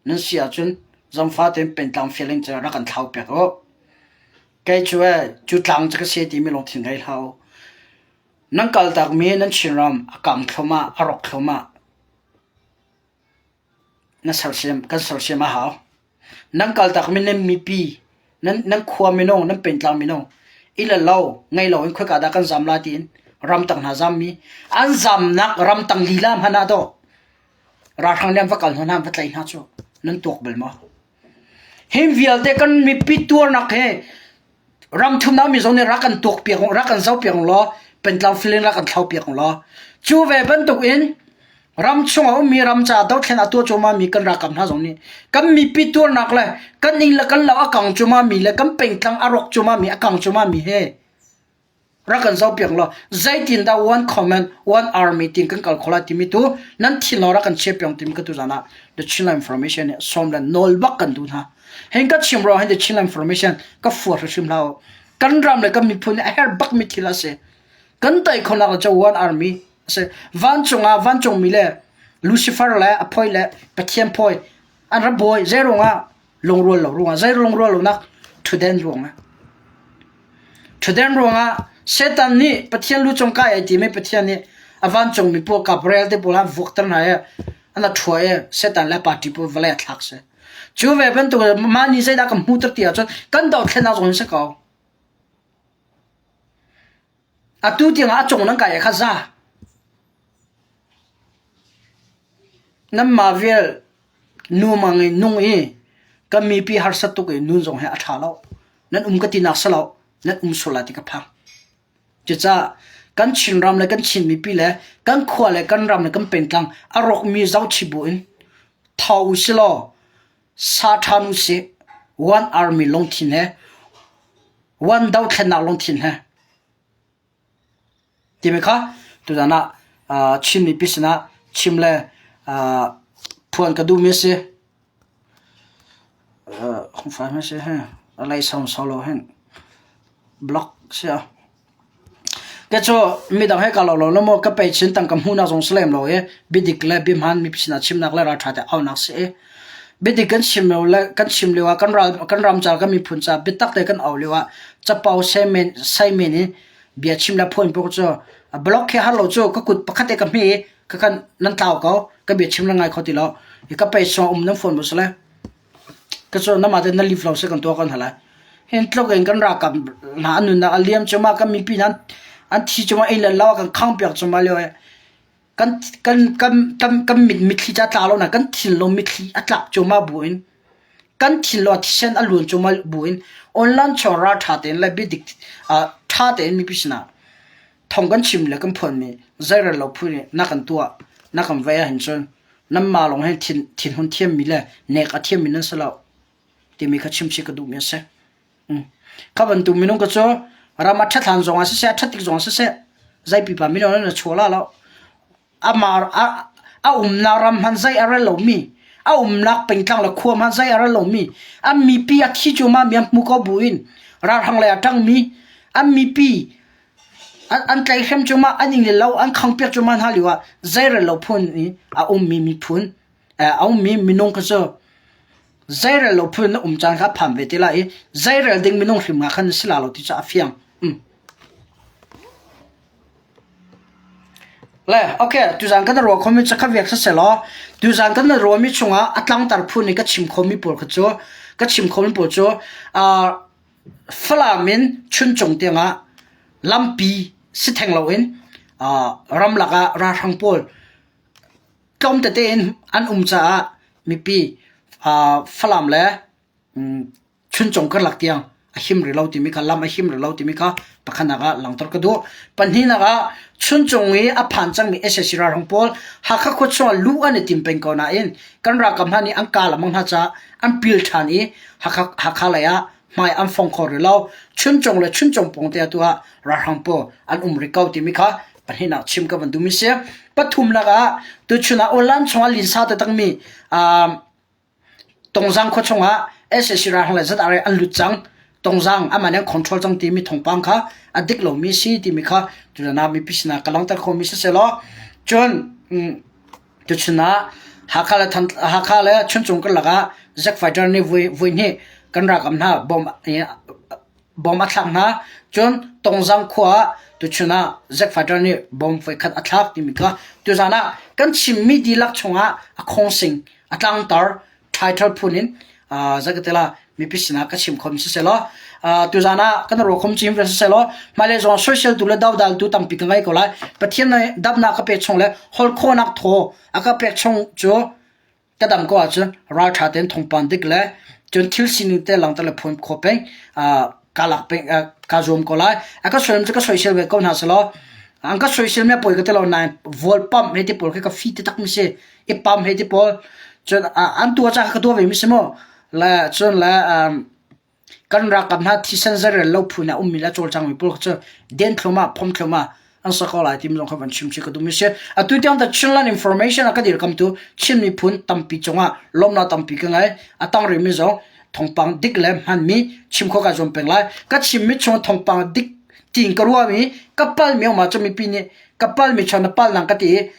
Nan si ahcun zangfa tein pengtlang feeling cu rak kan thlau piak u. Kei cu ee, cu tlang cu ka si timi lungthin ngei hlah u. Nan kaltakmi nan Chinram a kang thluahmah, a rawk thluahmah. Na sersiam, kan sersiam a hau. Nan kaltakmi nan mipi, nan, nan khua minung, nan pengtlang minung, i le lo, ngei lo in khoika dah kan zam la tiin ramtang hna zammi, an zamnak ramtang lila hmanh ah dawh ralhrang nih an va kal hna an va tlaih hna cu nan tuak bal maw? Hi vialte kan mipi tuarnak hi ram thumnak mi zong nih rak kan tuak piak rak kan zoh piak law pentlang filin rak kan thlau piak law cu ve bantuk in ram chung a ummi ram ca dothlen a tuah cuahmah mi kan ralkap hna zong nih kan mipi tuarnak le kan inn le kan lo a kang cuahmah mi le kan pengtlang a rawk cuahmah mi a kang cuahmah mi he rak kan zoh piak law zeitin dah one command one army tin kan kal kho lai timi tu nan thinlung rak kan chia piak timi ka tu zan ah the Chinland information nih sawm le nawl bak kan duh hna hin ka chim ro hin the Chinland information ka fuar hrim hlah kan ram le kan miphun nih a herh bak mi thil a si kan tai khonak cu one army a si vancung ah vancung mi le Lucifer le a phoi le Pathian phoi an ra bawi zei ruangah lungrual lo ruangah zei lungrual lonak ṭhutden ruangah ṭhutden ruangah Satan nih Pathian lu cung kai ai timi Pathian nih a vancungmi pawl Gabriel te pawl an vuakter hna i an a ṭhua i Satan le party pawl vawlei a thlak si. Cu ve bantuk mah nih zeidah kan hmuhter ti ahcun kan dothlennak zong in si ko. Atu tiangah a cung nan kai kha za. Nanmah vial nu mang i nung i kan mipi harsat tuk i nun zong hi a ṭha lo. Nan um ka tinak si lo, nan um sual lai ti ka phang. Cucaah kan Chinram le kan Chin mipi le kan khua le kan ram le kan pengtlang a rawkmi zohchih bu in tho u si law sa ṭhan u sih. One Army lungthin he one dothlennak lungthin he Timi kha tuzan ah Chin mipi sinah chim le phuan ka duhmi a si. Hungfai hmanh si hi a lei sau sau lo hin block si a. Ke cu midang he ka lo lo maw ka pei chin tangka hmuhnak zong si lem lo i biadik le biahmaan mi sinah chimnak le ralṭha te aunak si i biadik kan chim lo le kan chim lio ah kan ral kan ram ca kan miphun ca biatak te kan au lio ah capo semen saimen in bia chim le phuan puk cu block khi har lo cu ka kut pakhat te ka hme i ka kan nan tlau ko ka bia chim le ngai kho ti lo i ka pei song um nan phone bu sale Ka cu namah te na lift lo seh kan tuah kan hal lai. Hin tluk in kan ralkap hna an nunnak a liam cuahmah kan mipi hna an thi cuahmah inn le lo a kan khangpiak cuahmah lio i kan kan kan kan kan mit mitthli cu a tla lo nain kan thinlung mitthli a tlak cuahmah bu in kan thinlung ah thisen a luan cuahmah bu in online chung ralṭha tein le biadik ṭha tein mipi sinah thong kan chim le kan phuanmi zeirel lo phu nih na kan tuah na kan vei ahhin cun nanmah lawng hin thin thinhun thiammi le nek a thiammi nan si lo timi kha chimchih ka duhmi a si. Kha bantuk minung ka cu ram a ṭhat hlan zong ah siseh a ṭhat tik zong ah siseh zei pipa minung nan chuah la lo. Amah a, a umnak ram hmanh zei a rel lomi a umnak pengtlang le khua hmanh zei a rel lomi an mipi a thi cuahmah mi an hmu ko buin ralhrang lei a ṭangmi an mipi An tlaihhrem cuahmah, an ing le lo an khangpiak cuahmah hna lioah zeirel lo phun i a ummi miphun, a ummi minung kha cu zeirel lo phun na um caan kha a phan ve te lai i zeirel ding minung hrim nga khan na si la lo ti cu a fiang. Le okay, tuzaan kan ruah khomi cu kha viak siselaw tuzaan kan ruahmi chungah a tlangtar phun i ka chim khomi pawl kha cu ka chim khomi pawl cu uh, Falam in Chuncung tiangah lampi si theng loin ramlak ah ralhrang pawl tlawm tete in an um caah mipi Falam le Chuncung karlak tiang a him rih lo timi kha lam a him rih lo timi kha pakhatnak ah langhter ka duh. Pahnihnak ah Chuncung i a phan cangmi sac ralhrang pawl Hakha khua chungah luh an i tim peng ko nain kan ralkap hna nih an kah lengmang hna caah an pil ṭhan i Hakha, Hakha lei ah hmai an fong kho rih lo. Chuncung le Chuncung pawng te atu ah ralhrang pawl an um rih ko timi kha pahnihnak chim ka van duhmi si. Pathumnak ah tuchun ah online chungah linsa taktakmi um, Tongzang khua chungah sac ralhrang le ZRA an lut cang. Tongzang amah nih an control cang timi thawngpang kha a dik lomi si timi kha tutan ah mipi sinah ka langhter khomi siselaw cun tuchun ah Hakha le Hakha le Chuncung karlak ah Zack Fighter nih vui vui hnih kan ralkap hna bom bom a thlak hna. Cun Tongzang khua ah tuchun ah Zack Fighter nih bom voikhat a thlak timi kha tuzan ah kan chimmi dihlak chungah a khongsing a tlangtar title phun in zakatela mipi sinah ka chim khom siselaw tuzan ah kan ro khom chim ve siselaw hmailei zong social tu le dodal tu tampi ka ngai ko lai. Pathian nih damnak ka pek chung le hol khawhnak thaw a ka pek chung cu ka dam ko ahcun ralṭha tein thawngpang dik le cun thil sining te langter le phuan kho peng ka lak peng ka zuam ko lai. A ka soim cu ka soisel ve ko hna selaw an ka soisel mi a poi ka ti lo nain vual pamh he ti pawl khi ka fi ti tak mi si i pam he ti pawl cun an tua ca ka tua ve mi si mu le cun le Kan ralkap hna thisen zeirel lo phu in a ummi le a cawlcangmi pawl kha cu den thluahmah, phom thluahmah an si ko lai timi zong kha van chim chih ka duhmi si. Atu tiang the Chinland Information a ka dirkamtu Chin miphun tampi cungah lawmhnak tampi ka ngei. A tang rihmi zong thawngpang dik le hmanmi chim khawh kai zuam peng lai. Ka chimmi chung thawngpang dik tiin ka ruahmi ka palmi um ahcun mipi nih ka palmi chon na pal nang ka ti i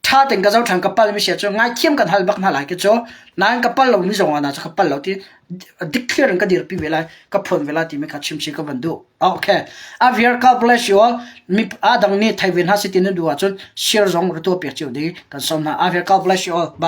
ṭha tein ka zoh ṭhan ka pal mi si ahcun ngaithiam kan hal bak hna lai khi cu nain ka pal lomi zong ah na cu ka pal lo ti dikthliar in ka dirpi ve lai ka phuan ve lai timi kha chimchih ka van duh. Okay. A viar God bless you all. Mi a dang nih thei ve hna si ti na duh ahcun share zong ra tuah piak cio ding kan sawm hna. A viar God bless you all. Bye.